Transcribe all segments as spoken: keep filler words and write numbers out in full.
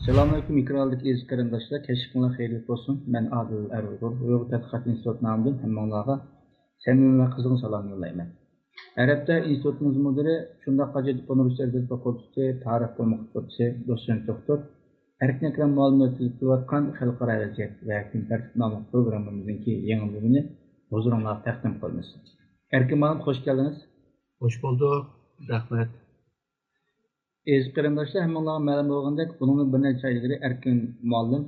ئەسسالامۇئەلەيكۇم، ئېكراندىكى ئەزىز قېرىنداشلار، كەچلىكىڭلار خەيرلىك بولسۇن. مەن ئادىل ئەر ئۇيغۇر، ئۇيغۇر تەتقىقات ئىنستىتۇتى نامىدىن ھەممىڭلارغا سەمىمىي ۋە قىزغىن سالام يوللايمەن. ئەرەبتە ئىنستىتۇتىمىز مۇدىرى، شۇنداق ھاجەت ئۇنىۋېرسىتېت ئەدەبىيات فاكۇلتېتى تارىخ بۆلۈم ئوقۇتقۇچىسى، دوتسېنت دوكتور ئەركىن ئەكرەم مۇئەللىم ئۆتكۈزۈپ كېلىۋاتقان خەلقئارا ۋەزىيەت ۋە كۈن تەرتىپ ناملىق پروگراممىمىزنىڭكى يېڭى بۆلۈمىنى ھۇزۇرۇڭلارغا تەقدىم قىلىمىز. ئەركىن مۇئەللىم، خوش كەلدىڭىز. خوش بولدۇق. رەھمەت. ئەزىز قېرىنداشلار، ھەممىڭلارغا مەلۇم بولغاندەك، بۇنىڭدىن بىر نەچچە ئاي ئىلگىرى ئەركىن مۇئەللىم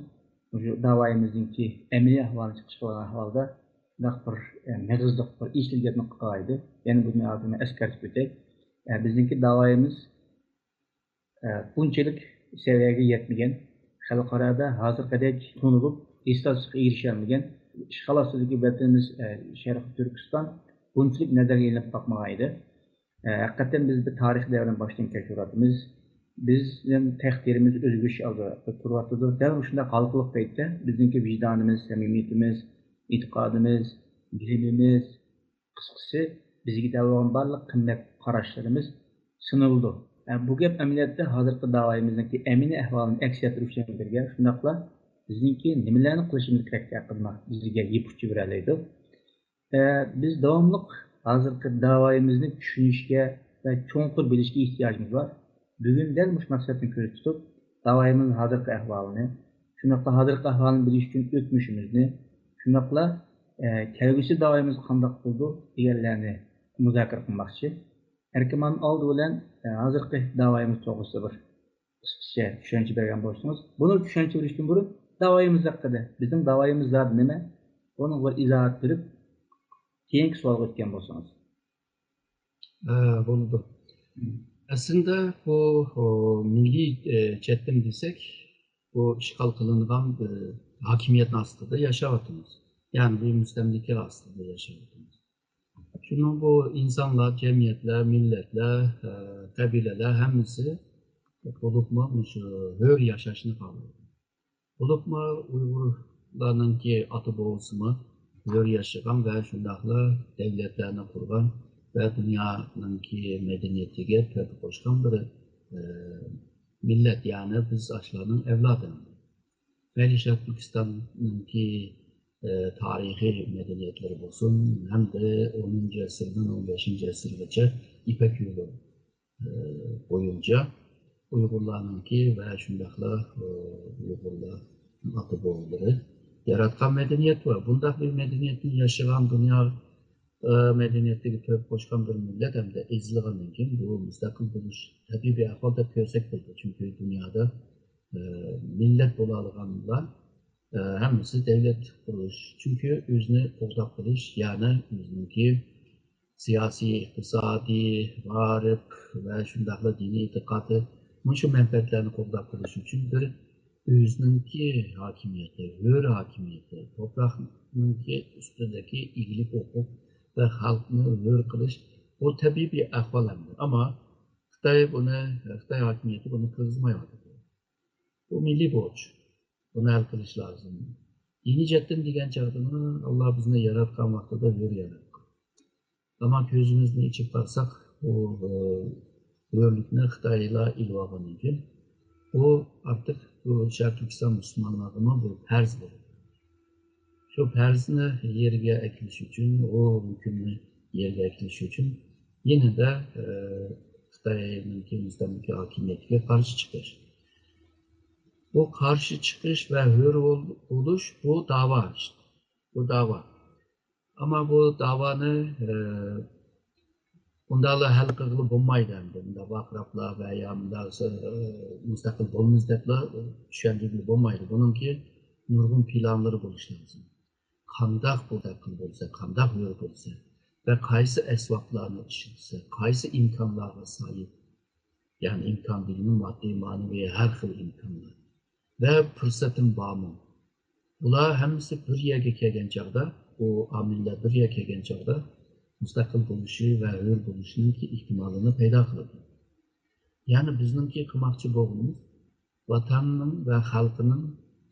مۇشۇ داۋايىمىزنىڭكى ئەمەلىي ئەھۋالىنى چىقىش قىلغان ئەھۋالدا شۇنداق بىر، ئە، مېغىزلىق، بىر ئېسىل گەپنى قىلغانىدى. يەنە بۇنى ھازىر مەن ئەسكەرتىپ ئۆتەي. ئە، بىزنىڭكى داۋايىمىز، ئە، بۇنچىلىك سەۋىيەگە يەتمىگەن، خەلقئارادا ھازىرقىدەك تونۇلۇپ، ئىستاتۇسقا ئېرىشەلمىگەن، ئىشغال ئاستىدىكى ۋەتىنىمىز، ئە، شەرقىي تۈركىستان بۇنچىلىك نەزەرگە ئېلىنىپ باقمىغان ئىدى. ئە، ھەقىقەتەن بىز بىر تارىخىي دەۋرنى باشتىن كەچۈرۈۋاتىمىز. بىزنىڭ تەقدىرىمىز ئۆزگىرىش ئالدىدا تۇرۇۋاتىدۇ. دەل مۇشۇنداق ھالقىلىق پەيتتە بىزنىڭكى ۋىجدانىمىز، سەمىمىيىتىمىز، ئېتىقادىمىز، بىلىمىمىز، قىسقىسى، بىزگە دەۋرىغان بارلىق قىممەت قاراشلىرىمىز سىنىلىدۇ. ئە، بۇ گەپ ئەمەلىيەتتە ھازىرقى داۋايىمىزنىڭكى ئەمەلىي ئەھۋالىنى ئەكس ئەتتۈرۈش بىلەن بىرگە، شۇنداقلا بىزنىڭكى نېمىلەرنى قىلىشىمىز كېرەكلىكى ھەققىدىمۇ بىزگە يېپىقچە بېرەلەيدۇ. ئە، بىز داۋاملىق ھازىرقى داۋايىمىزنى چۈشىنىشكە ۋە چوڭقۇر بىلىشكە ئېھتىياجىمىز بار. بۈگۈن دەل مۇشۇ مەقسەتنى كۆزدە تۇتۇپ، داۋايىمىزنىڭ ھازىرقى ئەھۋالىنى، شۇنداقلا ھازىرقى ئەھۋالنى بىلىش ئۈچۈن ئۆتمۈشىمىزنى، شۇنداقلا، ئە، كەلگۈسى داۋايىمىز قانداق بولىدۇ دېگەنلەرنى مۇزاكىرە قىلماقچى. ئەركىن مۇئەللىم، ئالدى بىلەن، ئە، ھازىرقى داۋايىمىز توغرىسىدا بىر قىسقىچە چۈشەنچە بەرگەن بولسىڭىز. بۇنى چۈشەنچە بېرىشتىن بۇرۇن داۋايىمىز ھەققىدە، بىزنىڭ داۋايىمىز زادى نېمە؟ بۇنىڭغا بىر ئىزاھات بېرىپ، كېيىنكى سوئالغا ئۆتكەن بولسىڭىز. ھە، بولىدۇ. ئەسلىدە بۇ، ئو، مىللىي، ئە، چەتلىم دېسەك، بۇ ئىشغال قىلىنغان بىر ھاكىمىيەتنىڭ ئاستىدا ياشاۋاتىمىز. يەنى بىر مۇستەملىكە ئاستىدا ياشاۋاتىمىز. شۇنىڭ بۇ ئىنسانلار، جەمئىيەتلەر، مىللەتلەر، ئە، قەبىلىلەر ھەممىسى بولۇپمۇ مۇشۇ ھۆر ياشاشنى خالايدۇ. بولۇپمۇ ئۇيغۇرلارنىڭكى ئاتا بوۋىسىمۇ ھۆر ياشىغان ۋە شۇنداقلا دەۋلەتلەرنى قۇرغان ۋە دۇنيانىڭكى مەدەنىيىتىگە تۆھپە قوشقان بىر، ئە، مىللەت، يەنى بىز ئاشۇلارنىڭ ئەۋلادى. مەيلى شەرقىي تۈركىستاننىڭكى، ئە، تارىخىي مەدەنىيەتلىرى بولسۇن، ھەمدە ئونىنچى ئەسىردىن ئون بەشىنچى ئەسىرگىچە يىپەك يولى، ئە، بويىچە ئۇيغۇرلارنىڭكى ۋە شۇنداقلا، ئە، ئۇيغۇرلار ئاتا بوۋىلىرى ياراتقان مەدەنىيەت بار. بۇنداق بىر مەدەنىيەتنى ياشىغان دۇنيا، ئە، مەدەنىيەتلىرىگە تۆھپە قوشقان بىر مىللەت ھەمدە ئېزىلغاندىن كېيىن بۇ مۇستەقىل بولۇش تەبىئىي بىر ئەھۋال دەپ كۆرسەك بولىدۇ. چۈنكى دۇنيادا، ئە، مىللەت بولالىغانلار، ئە، ھەممىسى دەۋلەت قۇرۇش. چۈنكى ئۆزىنى قوغداپ قېلىش، يەنى ئۆزىنىڭكى سىياسىي، ئىقتىسادىي، مائارىپ ۋە شۇنداقلا دىنىي ئېتىقادى، مۇشۇ مەنپەئەتلەرنى قوغداپ قېلىش ئۈچۈن بىر ئۆزىنىڭكى ھاكىمىيىتى، ھۆر ھاكىمىيىتى، توپراقنىڭكى ئۈستىدىكى ئىگىلىك ھوقۇق ۋە خەلقنى ھۆر قىلىش، بۇ تەبىئىي بىر ئەھۋال ئەمدى. ئەمما خىتاي بۇنى، خىتاي ھاكىمىيىتى بۇنى قىلغۇزمايۋاتىدۇ. بۇ مىللىي بورچ. بۇنى ھەل قىلىش لازىم. دىنىي جەھەتتىن دېگەن چاغدىمۇ، ئاللا بىزنى ياراتقان ۋاقتىدا ھۆر ياراتقان. ئەمما كۆزىمىزنى ئېچىپ قارىساق، بۇ، ئە، ھۆرلۈكنى خىتايلار ئېلىۋالغاندىن كېيىن، بۇ ئارتۇق بۇ شەرقىي تۈركىستان مۇسۇلمانلارغىمۇ بۇ پەرز بولدى. شۇ پەرزنى يەرگە ئەكېلىش ئۈچۈن، ئۇ ھۆكۈمنى يەرگە ئەكېلىش ئۈچۈن يەنىدە، ئە، خىتاينىڭكى مۇستەملىكە ھاكىمىيىتىگە قارشى چىقىش. بۇ قارشى چىقىش ۋە ھۆر بول-، بولۇش، بۇ داۋا ئىشتە. بۇ داۋا. ئەمما بۇ داۋانى، ئە، ئۇنداقلا ھەل قىلغىلى بولمايدۇ ئەمدى. مۇنداق ۋارقىراپلا ۋە يا مۇنداق، ئە، مۇستەقىل بولىمىز دەپلا چۈشەندۈرگىلى بولمايدۇ. بۇنىڭكى نۇرغۇن پىلانلىرى بولۇشى لازىم. قانداق بۇ مۇستەقىل بولسا، قانداق ھۆر بولسا ۋە قايسى ئەسۋابلارنى ئىشلىتسە، قايسى ئىمكانلارغا ساھىب، يەنى ئىمكان دېگىنىم ماددىي، مەنىۋى ھەر خىل ئىمكانلار ۋە پۇرسىتىم بارمۇ؟ بۇلار ھەممىسى بىر يەرگە كەلگەن چاغدا، بۇ ئامىللار بىر يەرگە كەلگەن چاغدا مۇستەقىل بولۇشى ۋە ھۆر بولۇشىنىڭكى ئېھتىمالىنى پەيدا قىلىدۇ. يەنى بىزنىڭكى قىلماقچى بولغىنىمىز ۋەتەننىڭ ۋە خەلقىنىڭ،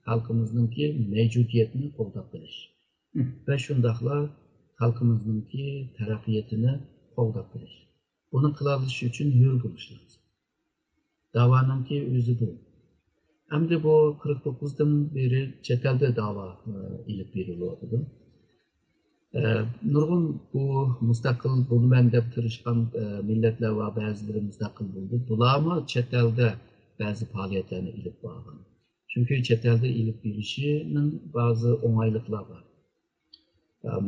خەلقىمىزنىڭكى مەۋجۇدىيىتىنى قوغداپ قېلىش ۋە شۇنداقلا خەلقىمىزنىڭكى تەرەققىياتىنى قوغداپ قېلىش. بۇنى قىلالىشى ئۈچۈن ھۆر بولۇش لازىم. داۋانىڭكى ئۆزى بۇ. ئەمدى بۇ قىرىق توققۇزدىن بېرى چەت ئەلدە داۋا ئېلىپ بېرىلىۋاتىدۇ. نۇرغۇن بۇ مۇستەقىل بولىمەن دەپ تىرىشقان مىللەتلەر ۋە بەزىلىرى مۇستەقىل بولدى. بۇلارمۇ چەت ئەلدە بەزى پائالىيەتلەرنى ئېلىپ بارغان. چۈنكى چەت ئەلدە ئېلىپ بېرىشىنىڭ بەزى ئوڭايلىقلار بار.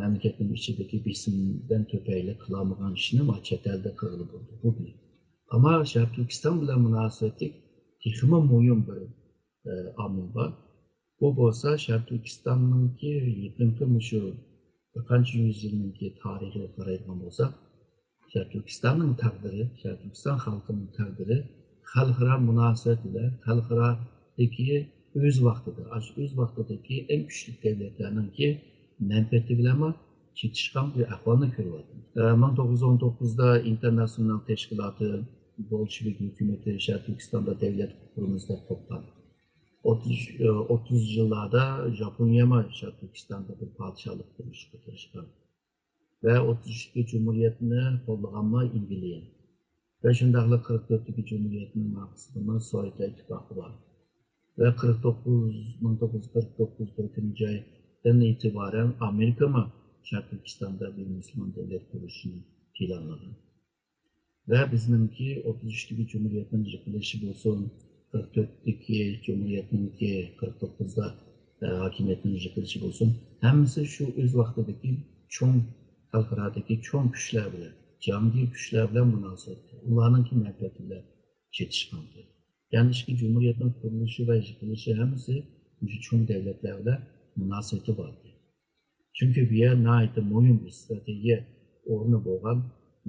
مەملىكەتنىڭ ئىچىدىكى بېسىمدىن تۈپەيلى قىلالمىغان ئىشنى ما چەت ئەلدە قىلغىلى بولدى. بۇ بىر. ئەمما شەرقىي تۈركىستان بىلەن مۇناسىۋەتلىك تېخىمۇ مۇھىم بىر ئامىل بار. بۇ بولسا شەرقىي تۈركىستاننىڭكى يېقىنقى مۇشۇ بىر قانچە يۈز يىلنىڭكى تارىخىغا قارايدىغان بولساق، شەرقىي تۈركىستاننىڭ تەقدىرى، شەرقىي تۈركىستان خەلقىنىڭ تەقدىرى خەلقئارا مۇناسىۋەت بىلەن خەلقئارادىكى ئۆز ۋاقتىدا، ئاشۇ ئۆز ۋاقتىدىكى ئەڭ كۈچلۈك دۆلەتلەرنىڭكى مەنپەئەتى بىلەنمۇ چېتىشقان بىر ئەھۋالنى كۆرۈۋاتىمىز. مىڭ توققۇز يۈز ئون توققۇزدا ئىنتېرناسيونال تەشكىلاتى، بولشېۋىك ھۆكۈمىتى شەرقىي تۈركىستاندا دۆلەت قۇرىمىز دەپ قوپقان. ئوتتۇز، ئوتتۇز يىللاردا ژاپونىيەمۇ شەرقىي تۈركىستاندا بىر پادىشاھلىق قۇرۇشقا تىرىشقان. ۋە ئوتتۇز ئىككى جۇمھۇرىيەتنى قوللىغانمۇ ئەنگلىيە. ۋە شۇنداقلا قىرىق تۆتتىكى جۇمھۇرىيەتنىڭ ئارقىسىدىمۇ سوۋېت ئىتتىپاقى بار. ۋە قىرىق توققۇز، مىڭ توققۇز يۈز قىرىق توققۇز تۆتىنچى ئايدىن ئېتىبارەن ئامېرىكىمۇ شەرقىي تۈركىستاندا بىر مۇسۇلمان دۆلەت قۇرۇشنى پىلانلىغان. ۋە بىزنىڭكى ئوتتۇز ئۈچتىكى جۇمھۇرىيەتنىڭ يىقىلىشى بولسۇن، قىرىق تۆتتىكى جۇمھۇرىيەتنىڭكى، قىرىق توققۇزدا، ئە، ھاكىمىيەتنىڭ يىقىلىشى بولسۇن، ھەممىسى شۇ ئۆز ۋاقتىدىكى چوڭ، خەلقئارادىكى چوڭ كۈچلەر بىلەن، جاھانگىر كۈچلەر بىلەن مۇناسىۋەتتە، ئۇلارنىڭكى مەنپەئەتى بىلەن چېتىشقانتى. يەنى ئىككى جۇمھۇرىيەتنىڭ قۇرۇلۇشى ۋە يىقىلىشى ھەممىسى مۇشۇ چوڭ دۆلەتلەر بىلەن مۇناسىۋىتى بار ئىدى. چۈنكى بۇ يەر ناھايىتى مۇھىم بىر ستراتېگىيە ئورنى بولغان،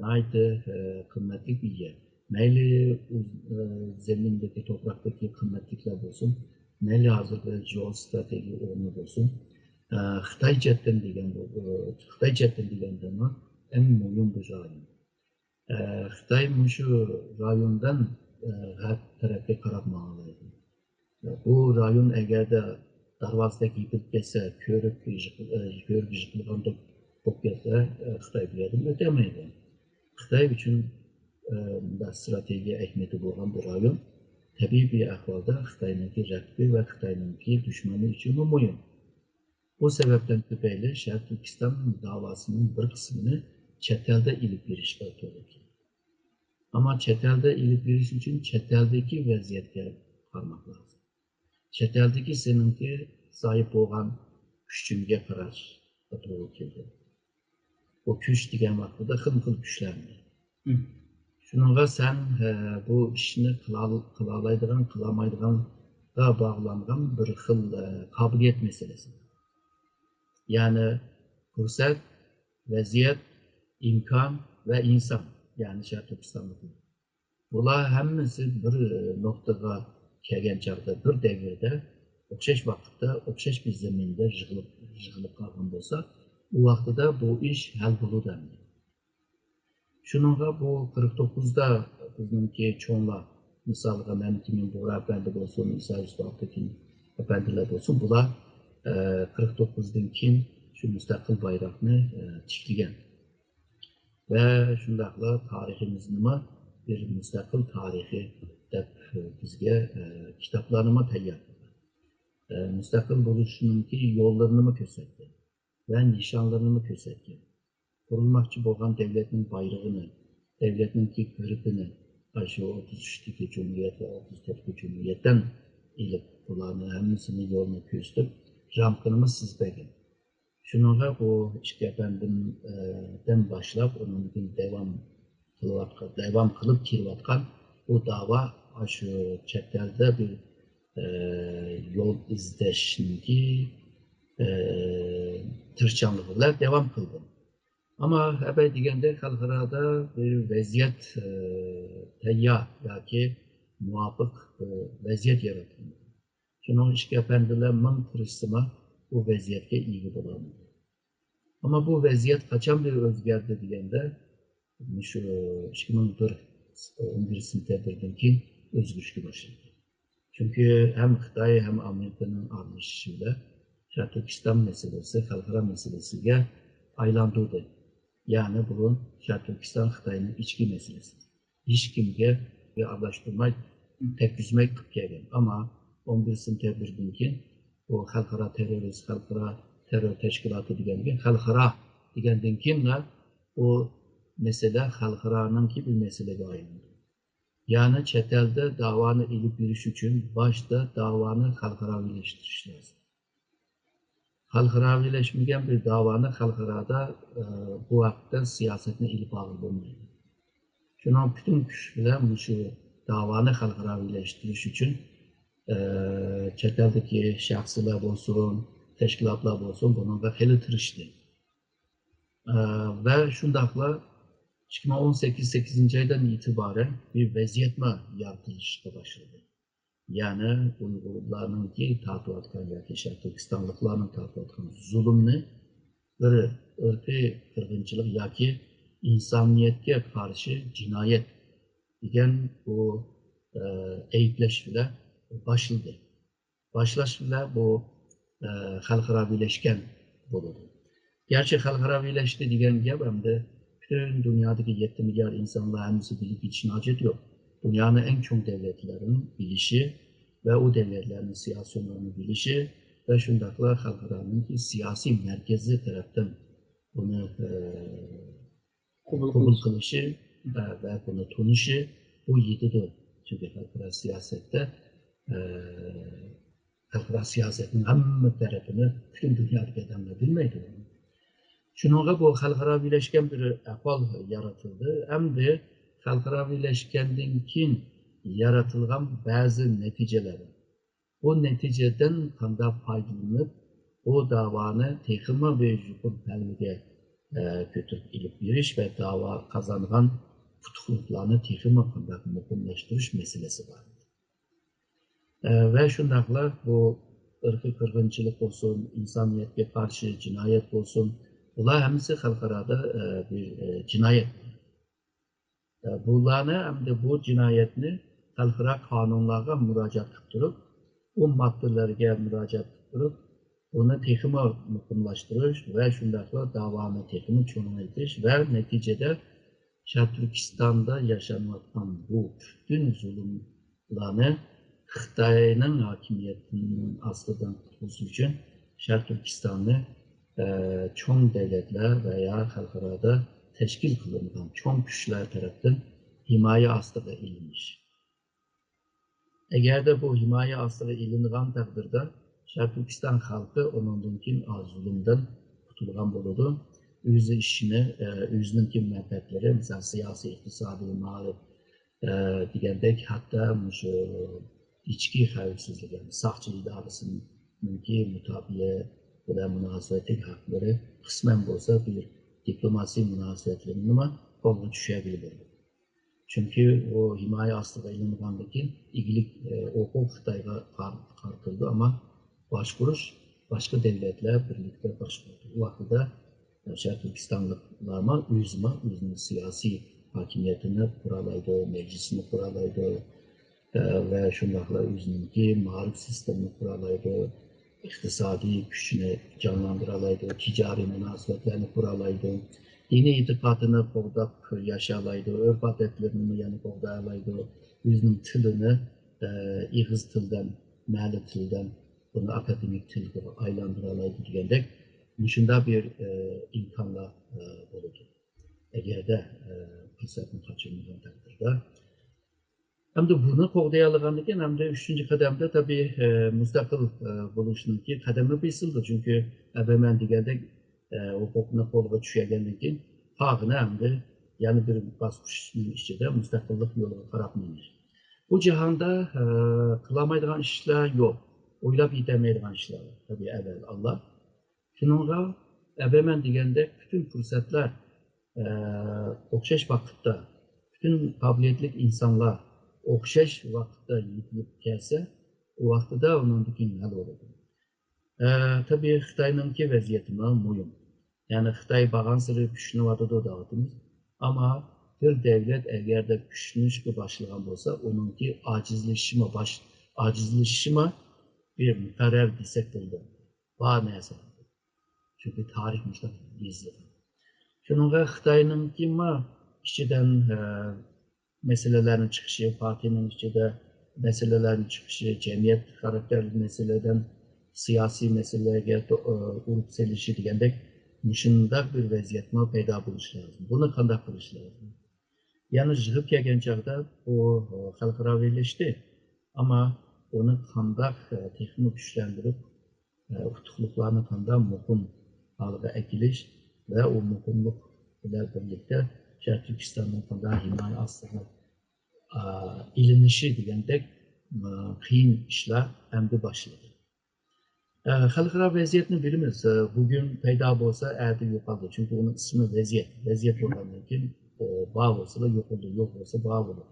ناھايىتى، ئە، قىممەتلىك بىر يەر. مەيلى ئۇز-، ئە، زېمىندىكى، توپراقتىكى قىممەتلىكلەر بولسۇن، مەيلى ھازىرقى جېئوستراتېگىيە ئورنى بولسۇن، ئە، خىتاي جەھەتتىن دېگەن بۇ، ئە، خىتاي جەھەتتىن دېگەندىمۇ ئەڭ مۇھىم بىر رايون. ئە، خىتاي مۇشۇ رايوندىن، ئە، غەرب تەرەپكە قاراپ ماڭالايدۇ. بۇ رايون ئەگەردە دەرۋازىدەك يېپىلىپ كەتسە، كۆۋرۈك يىق-، ئە، كۆۋرۈك يىقىلغاندەك بولۇپ كەتسە، ئە، خىتاي بۇ يەردىن ئۆتەلمەيدۇ. خىتاي ئۈچۈن، ئە، مۇنداق ستراتېگىيە ئەھمىيىتى بولغان بۇ رايون تەبىئىي بىر ئەھۋالدا خىتاينىڭكى رەقىبى ۋە خىتاينىڭكى دۈشمىنى ئۈچۈنمۇ مۇھىم. بۇ سەۋەبتىن تۈپەيلى شەرقىي تۈركىستان داۋاسىنىڭ بىر قىسمىنى چەت ئەلدە ئېلىپ بېرىشقا توغرا كېلىدۇ. ئەمما چەت ئەلدە ئېلىپ بېرىش ئۈچۈن چەت ئەلدىكى ۋەزىيەتكە قارىماق لازىم. چەت ئەلدىكى سېنىڭكى زايىپ بولغان كۈچۈڭگە قاراشقا توغرا كېلىدۇ. بۇ كۈچ دېگەن ۋاقتىدا خىلمۇ خىل كۈچلەرنى. مم. شۇنىڭغا سەن، ئە، بۇ ئىشنى قىلال-، قىلالايدىغان، قىلالمايدىغانغا باغلانغان بىر خىل، ئە، قابىلىيەت مەسىلىسى. يەنى پۇرسەت، ۋەزىيەت، ئىمكان ۋە ئىنسان، يەنى شەرقىي تۈركىستانلىقلار. بۇلار ھەممىسى بىر نۇقتىغا كەلگەن چاغدا، بىر دەۋردە، ئوخشاش ۋاقىتتا، ئوخشاش بىر زېمىندا يىغىلىپ، يىغىلىپ قالغان بولسا، ئۇ ۋاقتىدا بۇ ئىش ھەل بولىدۇ ئەمدى. شۇنىڭغا بۇ قىرىق توققۇزدا بىزنىڭكى چوڭلار، مىسالغا، مەمتىمىن بۇغرا ئەپەندى بولسۇن، ئىسا يۈسۈپ ئابدۇكېرىم ئەپەندىلەر بولسۇن، بۇلار، ئە، قىرىق توققۇزدىن كېيىن شۇ مۇستەقىل بايراقنى، ئە، تىكلىگەن. ۋە شۇنداقلا تارىخىمىزنىمۇ بىر مۇستەقىل تارىخى دەپ بىزگە، ئە، كىتابلارنىمۇ تەييار قىلغان. ئە، مۇستەقىل بولۇشنىڭكى يوللىرىنىمۇ كۆرسەتكەن ۋە نىشانلىرىنىمۇ كۆرسەتكەن. قۇرۇلماقچى بولغان دەۋلەتنىڭ بايرىقىنى، دەۋلەتنىڭكى گېربىنى، ئاشۇ ئوتتۇز ئۈچتىكى جۇمھۇرىيەت ۋە ئوتتۇز تۆتتىكى جۇمھۇرىيەتتىن ئېلىپ، بۇلارنى ھەممىسىنى يولنى كۆرسىتىپ، رامكىنىمۇ سىزىپ بەرگەن. شۇنىڭغا بۇ ئىككى ئەپەندىم، ئە، دىن باشلاپ، ئۇنىڭدىن كېيىن داۋام قىلىۋاتقان، داۋام قىلىپ كېلىۋاتقان بۇ داۋا ئاشۇ چەت ئەلدە بىر، ئە، يول ئىزدەشنىڭكى، ئە، تىرىشچانلىقى بىلەن داۋام قىلدى. ئەمما ھەبەي دېگەندەك خەلقئارادا بىر ۋەزىيەت، ئە، تەييار ياكى مۇۋاپىق، ئە، ۋەزىيەت ياراتقان. شۇنىڭ ئىككى ئەپەندىلەر مىڭ تىرىشسىمۇ بۇ ۋەزىيەتكە ئىگە بولالمىدى. ئەمما بۇ ۋەزىيەت قاچان بىر ئۆزگەردى دېگەندە، مۇشۇ ئىككى مىڭ بىر، ئون بىرىنچى سېنتەبىردىن كېيىن ئۆزگىرىشكە باشلىدى. چۈنكى ھەم خىتاي، ھەم ئامېرىكىنىڭ ئارىلىشىشى بىلەن شەرقىي تۈركىستان مەسىلىسى خەلقئارا مەسىلىسىگە ئايلاندۇردى. يەنى بۇرۇن شەرقىي تۈركىستان خىتاينىڭ ئىچكى مەسىلىسى. ھېچكىمگە ئارىلاشتۇرماي، تەگكۈزمەي قىلىپ كەلگەن. ئەمما ئون بىر سېنتەبىردىن كېيىن بۇ خەلقئارا تېررورىست، خەلقئارا تېررور تەشكىلاتى دېگەندىن كېيىن، خەلقئارا دېگەندىن كېيىنلا بۇ مەسىلە خەلقئارانىڭكى بىر مەسىلىگە ئايلاندى. يەنى چەت ئەلدە داۋانى ئېلىپ بېرىش ئۈچۈن باشتا داۋانى خەلقئاراۋىلەشتۈرۈش لازىم. خەلقئاراۋىلەشمىگەن بىر داۋانى خەلقئارادا، ئە، بۇ ھەقتە سىياسەتنى ئېلىپ بارغىلى بولمايدۇ. شۇنىڭ پۈتۈن كۈچ بىلەن مۇشۇ داۋانى خەلقئاراۋىلەشتۈرۈش ئۈچۈن، ئە، چەت ئەلدىكى شەخسلەر بولسۇن، تەشكىلاتلار بولسۇن، بۇنىڭغا خېلى تىرىشتى. ئە، ۋە شۇنداقلا ئىككى مىڭ ئون سەككىز، سەككىزىنچى ئايدىن ئېتىبارەن بىر ۋەزىيەتمۇ يارىتىلىشقا باشلىدى. يەنى ئۇيغۇرلارنىڭكى تارتىۋاتقان ياكى شەرقىي تۈركىستانلىقلارنىڭ تارتىۋاتقان زۇلۇمنى بىر ئىرقىي قىرغىنچىلىق ياكى ئىنسانىيەتكە قارشى جىنايەت دېگەن بۇ، ئە، ئەيىبلەش بىلەن باشلىدى. باشلاش بىلەن بۇ، ئە، خەلقئاراۋىلەشكەن بولىدۇ. گەرچە خەلقئاراۋىلەشتى دېگەن گەپ ئەمدى پۈتۈن دۇنيادىكى يەتتە مىليارد ئىنسانلار ھەممىسى بىلىپ يېتىشىنىڭ ھاجىتى يوق. دۇنيانىڭ ئەڭ چوڭ دەۋلەتلىرىنىڭ بىلىشى ۋە ئۇ دەۋلەتلەرنىڭ سىياسىيونلىرىنى بىلىشى ۋە شۇنداقلا خەلقئارانىڭكى سىياسىي مەركىزى تەرەپتىن بۇنى، ئە، قوبۇل قوبۇل قىلىش. قىلىشى ۋە، ۋە بۇنى تونۇشى بۇ يېتىدۇ. چۈنكى خەلقئارا سىياسەتتە، ئە، خەلقئارا سىياسەتنىڭ ھەممە تەرىپىنى پۈتۈن دۇنيادىكى ئادەملەر بىلمەيدۇ. شۇنىڭغا بۇ خەلقئاراۋىلەشكەن بىر ئەھۋال يارىتىلدى. ئەمدى خەلقئاراۋىلەشكەندىن كېيىن يارىتىلغان بەزى نەتىجىلەر. بۇ نەتىجىدىن قانداق پايدىلىنىپ، بۇ داۋانى تېخىمۇ بىر يۇقىرى پەللىگە، ئە، كۆتۈرۈپ ئېلىپ بېرىش ۋە داۋا قازانغان ئۇتۇقلۇقلارنى تېخىمۇ قانداق مۇقىملاشتۇرۇش مەسىلىسى بار. ئە، ۋە شۇنداقلا بۇ ئىرقىي قىرغىنچىلىق بولسۇن، ئىنسانىيەتكە قارشى جىنايەت بولسۇن، بۇلار ھەممىسى خەلقئارادا، ئە، بىر، ئە، جىنايەت. ئە، بۇلارنى ئەمدى بۇ جىنايەتنى خەلقئارا قانۇنلارغا مۇراجىئەت قىلىپ تۇرۇپ، ئۇ ماددىلەرگە مۇراجىئەت قىلىپ تۇرۇپ، بۇنى تېخىمۇ مۇقىملاشتۇرۇش ۋە شۇنداقلا داۋانى تېخىمۇ چوڭايتىش ۋە نەتىجىدە شەرقىي تۈركىستاندا ياشانىۋاتقان بۇ پۈتۈن زۇلۇملارنى خىتاينىڭ ھاكىمىيىتىنىڭ ئاستىدىن قۇتقۇزۇش ئۈچۈن شەرقىي تۈركىستاننى، ئە، چوڭ دۆلەتلەر ۋە يا خەلقئارادا تەشكىل قىلىنغان چوڭ كۈچلەر تەرەپتىن ھىمايە ئاستىغا ئېلىنىش. ئەگەردە بۇ ھىمايە ئاستىغا ئېلىنغان تەقدىردە، شەرقىي تۈركىستان خەلقى ئۇنىڭدىن كېيىن ئاز زۇلۇمدىن قۇتۇلغان بولىدۇ. ئۆزى ئىشىنى، ئە، ئۆزىنىڭكى مەنپەئەتلىرى، مىسال، سىياسىي، ئىقتىسادىي، مائارىپ، ئە، دېگەندەك، ھەتتا مۇشۇ ئىچكى خەۋپسىزلىك، يەنى ساقچى ئىدارىسىنىڭكى مۇتابىئە بىلەن مۇناسىۋەتلىك ھەقلىرى قىسمەن بولسا بىر دىپلوماسىي مۇناسىۋەتلىرىنىمۇ قولغا چۈشۈرگىلى بولىدۇ. چۈنكى ئۇ ھىمايە ئاستىغا ئېلىنغاندىن كېيىن ئىگىلىك، ئە، ھوقۇق خىتايغا قار-، قارىتىلىدۇ، ئەمما باشقۇرۇش باشقا دۆلەتلەر بىرلىكتە باشقۇرىدۇ. ئۇ ۋاقتىدا شەرقىي تۈركىستانلىقلارمۇ ئۆزىمۇ ئۆزىنىڭ سىياسىي ھاكىمىيىتىنى قۇرالايدۇ، مەجلىسىنى قۇرالايدۇ، ئە، ۋە شۇنداقلا ئۆزىنىڭكى مائارىپ سىستېمىنى قۇرالايدۇ، ئىقتىسادىي كۈچىنى جانلاندۇرالايدۇ، تىجارىي مۇناسىۋەتلەرنى قۇرالايدۇ، دىنىي ئېتىقادىنى قوغداپ ياشالايدۇ، ئۆرپ-ئادەتلىرىنىمۇ يەنە قوغدايالايدۇ، ئۆزىنىڭ تىلىنى، ئە، ئېغىز تىلدىن، مەلى تىلدىن بۇنى ئاكادېمىك تىلغا ئايلاندۇرالايدۇ دېگەندەك، مۇشۇنداق بىر، ئە، ئىمكانلار، ئە، بولىدۇ. ئەگەردە، ئە، پۇرسەتنى قاچۇرمىغان تەقدىردە. ئەمدى بۇنى قوغدىيالىغاندىن كېيىن، ئەمدى ئۈچىنچى قەدەمدە، تەبىئىي، ئە، مۇستەقىل، ئە، بولۇشنىڭكى قەدىمى بېسىلىدۇ. چۈنكى ئەبەمەن دېگەندەك، ئە، ھوقۇقنى قولغا چۈشۈرگەندىن كېيىن، قالغىنى ئەمدى يەنە بىر باسقۇچنىڭ ئىچىدە مۇستەقىللىق يولىغا قاراپ مېڭىش. بۇ جاھاندا، ئە، قىلالمايدىغان ئىشلار يوق، ئويلاپ يېتەلمەيدىغان ئىشلار بار. تەبىئىي، ئەۋۋەل ئاللا. شۇنىڭغا ئەبەمەن دېگەندەك پۈتۈن پۇرسەتلەر، ئە، ئوخشاش ۋاقىتتا، پۈتۈن قابىلىيەتلىك ئىنسانلار ئوخشاش ۋاقىتتا يېتىلىپ كەلسە، ئۇ ۋاقتىدا ئۇنىڭدىن كېيىن ھەل بولىدۇ. ئە، تەبىئىي، خىتاينىڭكى ۋەزىيىتىمۇ مۇھىم. يەنى خىتاي بارغانسېرى كۈچلىنىۋاتىدۇ دەۋاتىمىز. ئەمما بىر دەۋلەت ئەگەردە كۈچلىنىشكە باشلىغان بولسا، ئۇنىڭكى ئاجىزلىشىشىمۇ باش-، ئاجىزلىشىشىمۇ بىر مۇقەررەر دېسەك بولىدۇ. بار نەرسە. چۈنكى تارىخ مۇشۇنداق يېزىلغان. شۇنىڭغا خىتاينىڭكىمۇ ئىچىدىن، ئە، مەسىلىلەرنىڭ چىقىشى، پارتىيىنىڭ ئىچىدە، مەسىلىلەرنىڭ چىقىشى، جەمئىيەت خاراكتېرلىك مەسىلىلەردىن سىياسىي مەسىلىلەرگە تو-، ئۇرۇپ سېلىشى دېگەندەك مۇشۇنداق بىر ۋەزىيەتمۇ پەيدا بولۇشى لازىم. بۇنى قانداق قىلىش لازىم؟ يەنى يىغىپ كەلگەن چاغدا بۇ خەلقئاراۋىلىشتى. ئەمما ئۇنى قانداق تېخىمۇ كۈچلەندۈرۈپ، ئۇتۇقلۇقلارنى قانداق مۇقىم ھالغا ئەكېلىش ۋە ئۇ مۇقىملىق بىلەن بىرلىكتە شەرقىي تۈركىستاننىڭ قانداق ھىمايە ئاستىغا ئېلىنىشى دېگەندەك قىيىن ئىشلار ئەمدى باشلىدى. خەلقئارا ۋەزىيەتنى بىلىمىز. بۈگۈن پەيدا بولسا، ئەتە يوقالىدۇ. چۈنكى ئۇنىڭ ئىسمى ۋەزىيەت. ۋەزىيەت بولغاندىن كېيىن، بار بولسىلا يوقىلىدۇ، يوق بولسا بار بولىدۇ.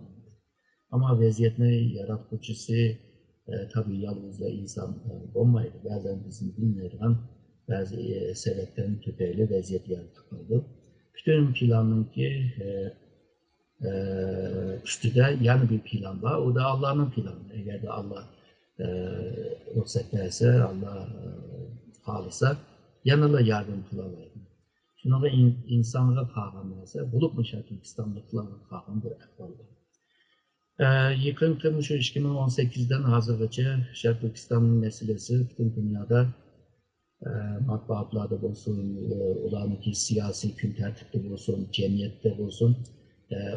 ئەمما ۋەزىيەتنى ياراتقۇچىسى، تەبىئىي يالغۇزلا ئىنسان بولمايدۇ. بەزەن بىزنى بىلمەيدىغان بەزى سەۋەبلەرنى تۈپەيلى ۋەزىيەت يارىتىپ قالىدۇ. پۈتۈن پىلاننىڭكى ئۈستىدە يەنە بىر پىلان بار. ئۇ دا ئاللانىڭ پىلانى. ئەگەردە ئاللا رۇخسەت بەرسە، ئاللا خالىسا، يەنىلا ياردەم قىلالايدۇ. شۇنىڭغا ئىنسانغا قالغان نەرسە، بولۇپمۇ شەرقىي تۈركىستانلىقلارغا قالغان بىر ئەھۋال بار. يېقىنقى مۇشۇ ئىككى مىڭ ئون سەككىزدىن ھازىرغىچە شەرقىي تۈركىستان مەسىلىسى پۈتۈن دۇنيادا مەتبۇئاتلاردا بولسۇن، ئۇلارنىڭكى سىياسىي كۈن تەرتىپتە بولسۇن، جەمئىيەتتە بولسۇن،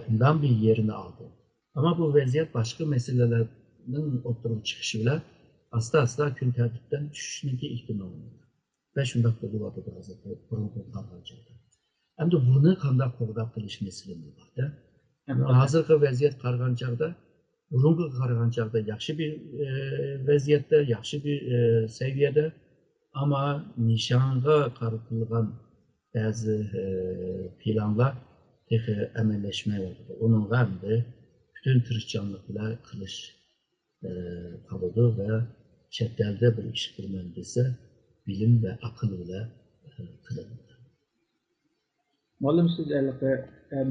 ئوبدان بىر يېرىنى ئالدى. ئەمما بۇ ۋەزىيەت باشقا مەسىلىلەرنىڭ ئوتتۇرىغا چىقىشى بىلەن ئاستا-ئاستا كۈن تەرتىپتىن چۈشۈشنىڭكى ئېھتىمالى بار. ۋە شۇنداق بولۇۋاتىدۇ ھازىر بۇرۇنقىغا قارىغاندا. ئەمدى بۇنى قانداق قوغداپ قېلىش مەسىلىمىز بار-دە. ھازىرقى ۋەزىيەت قارىغان چاغدا، بۇرۇنقىغا قارىغان چاغدا ياخشى بىر ۋەزىيەتتە، ياخشى بىر سەۋىيەدە. ئەمما نىشانغا قارىتىلغان بەزى پىلانلار تېخى ئەمەلىيلەشمەيۋاتىدۇ. ئۇنىڭغا ئەمدى پۈتۈن تىرىشچانلىق بىلەن قىلىش قالىدۇ ۋە چەت ئەلدە بىر ئىش قىلىمەن دېسە، بىلىم ۋە ئەقىل بىلەن قىلىنىدۇ. مۇئەللىم، سىز ھېلىقى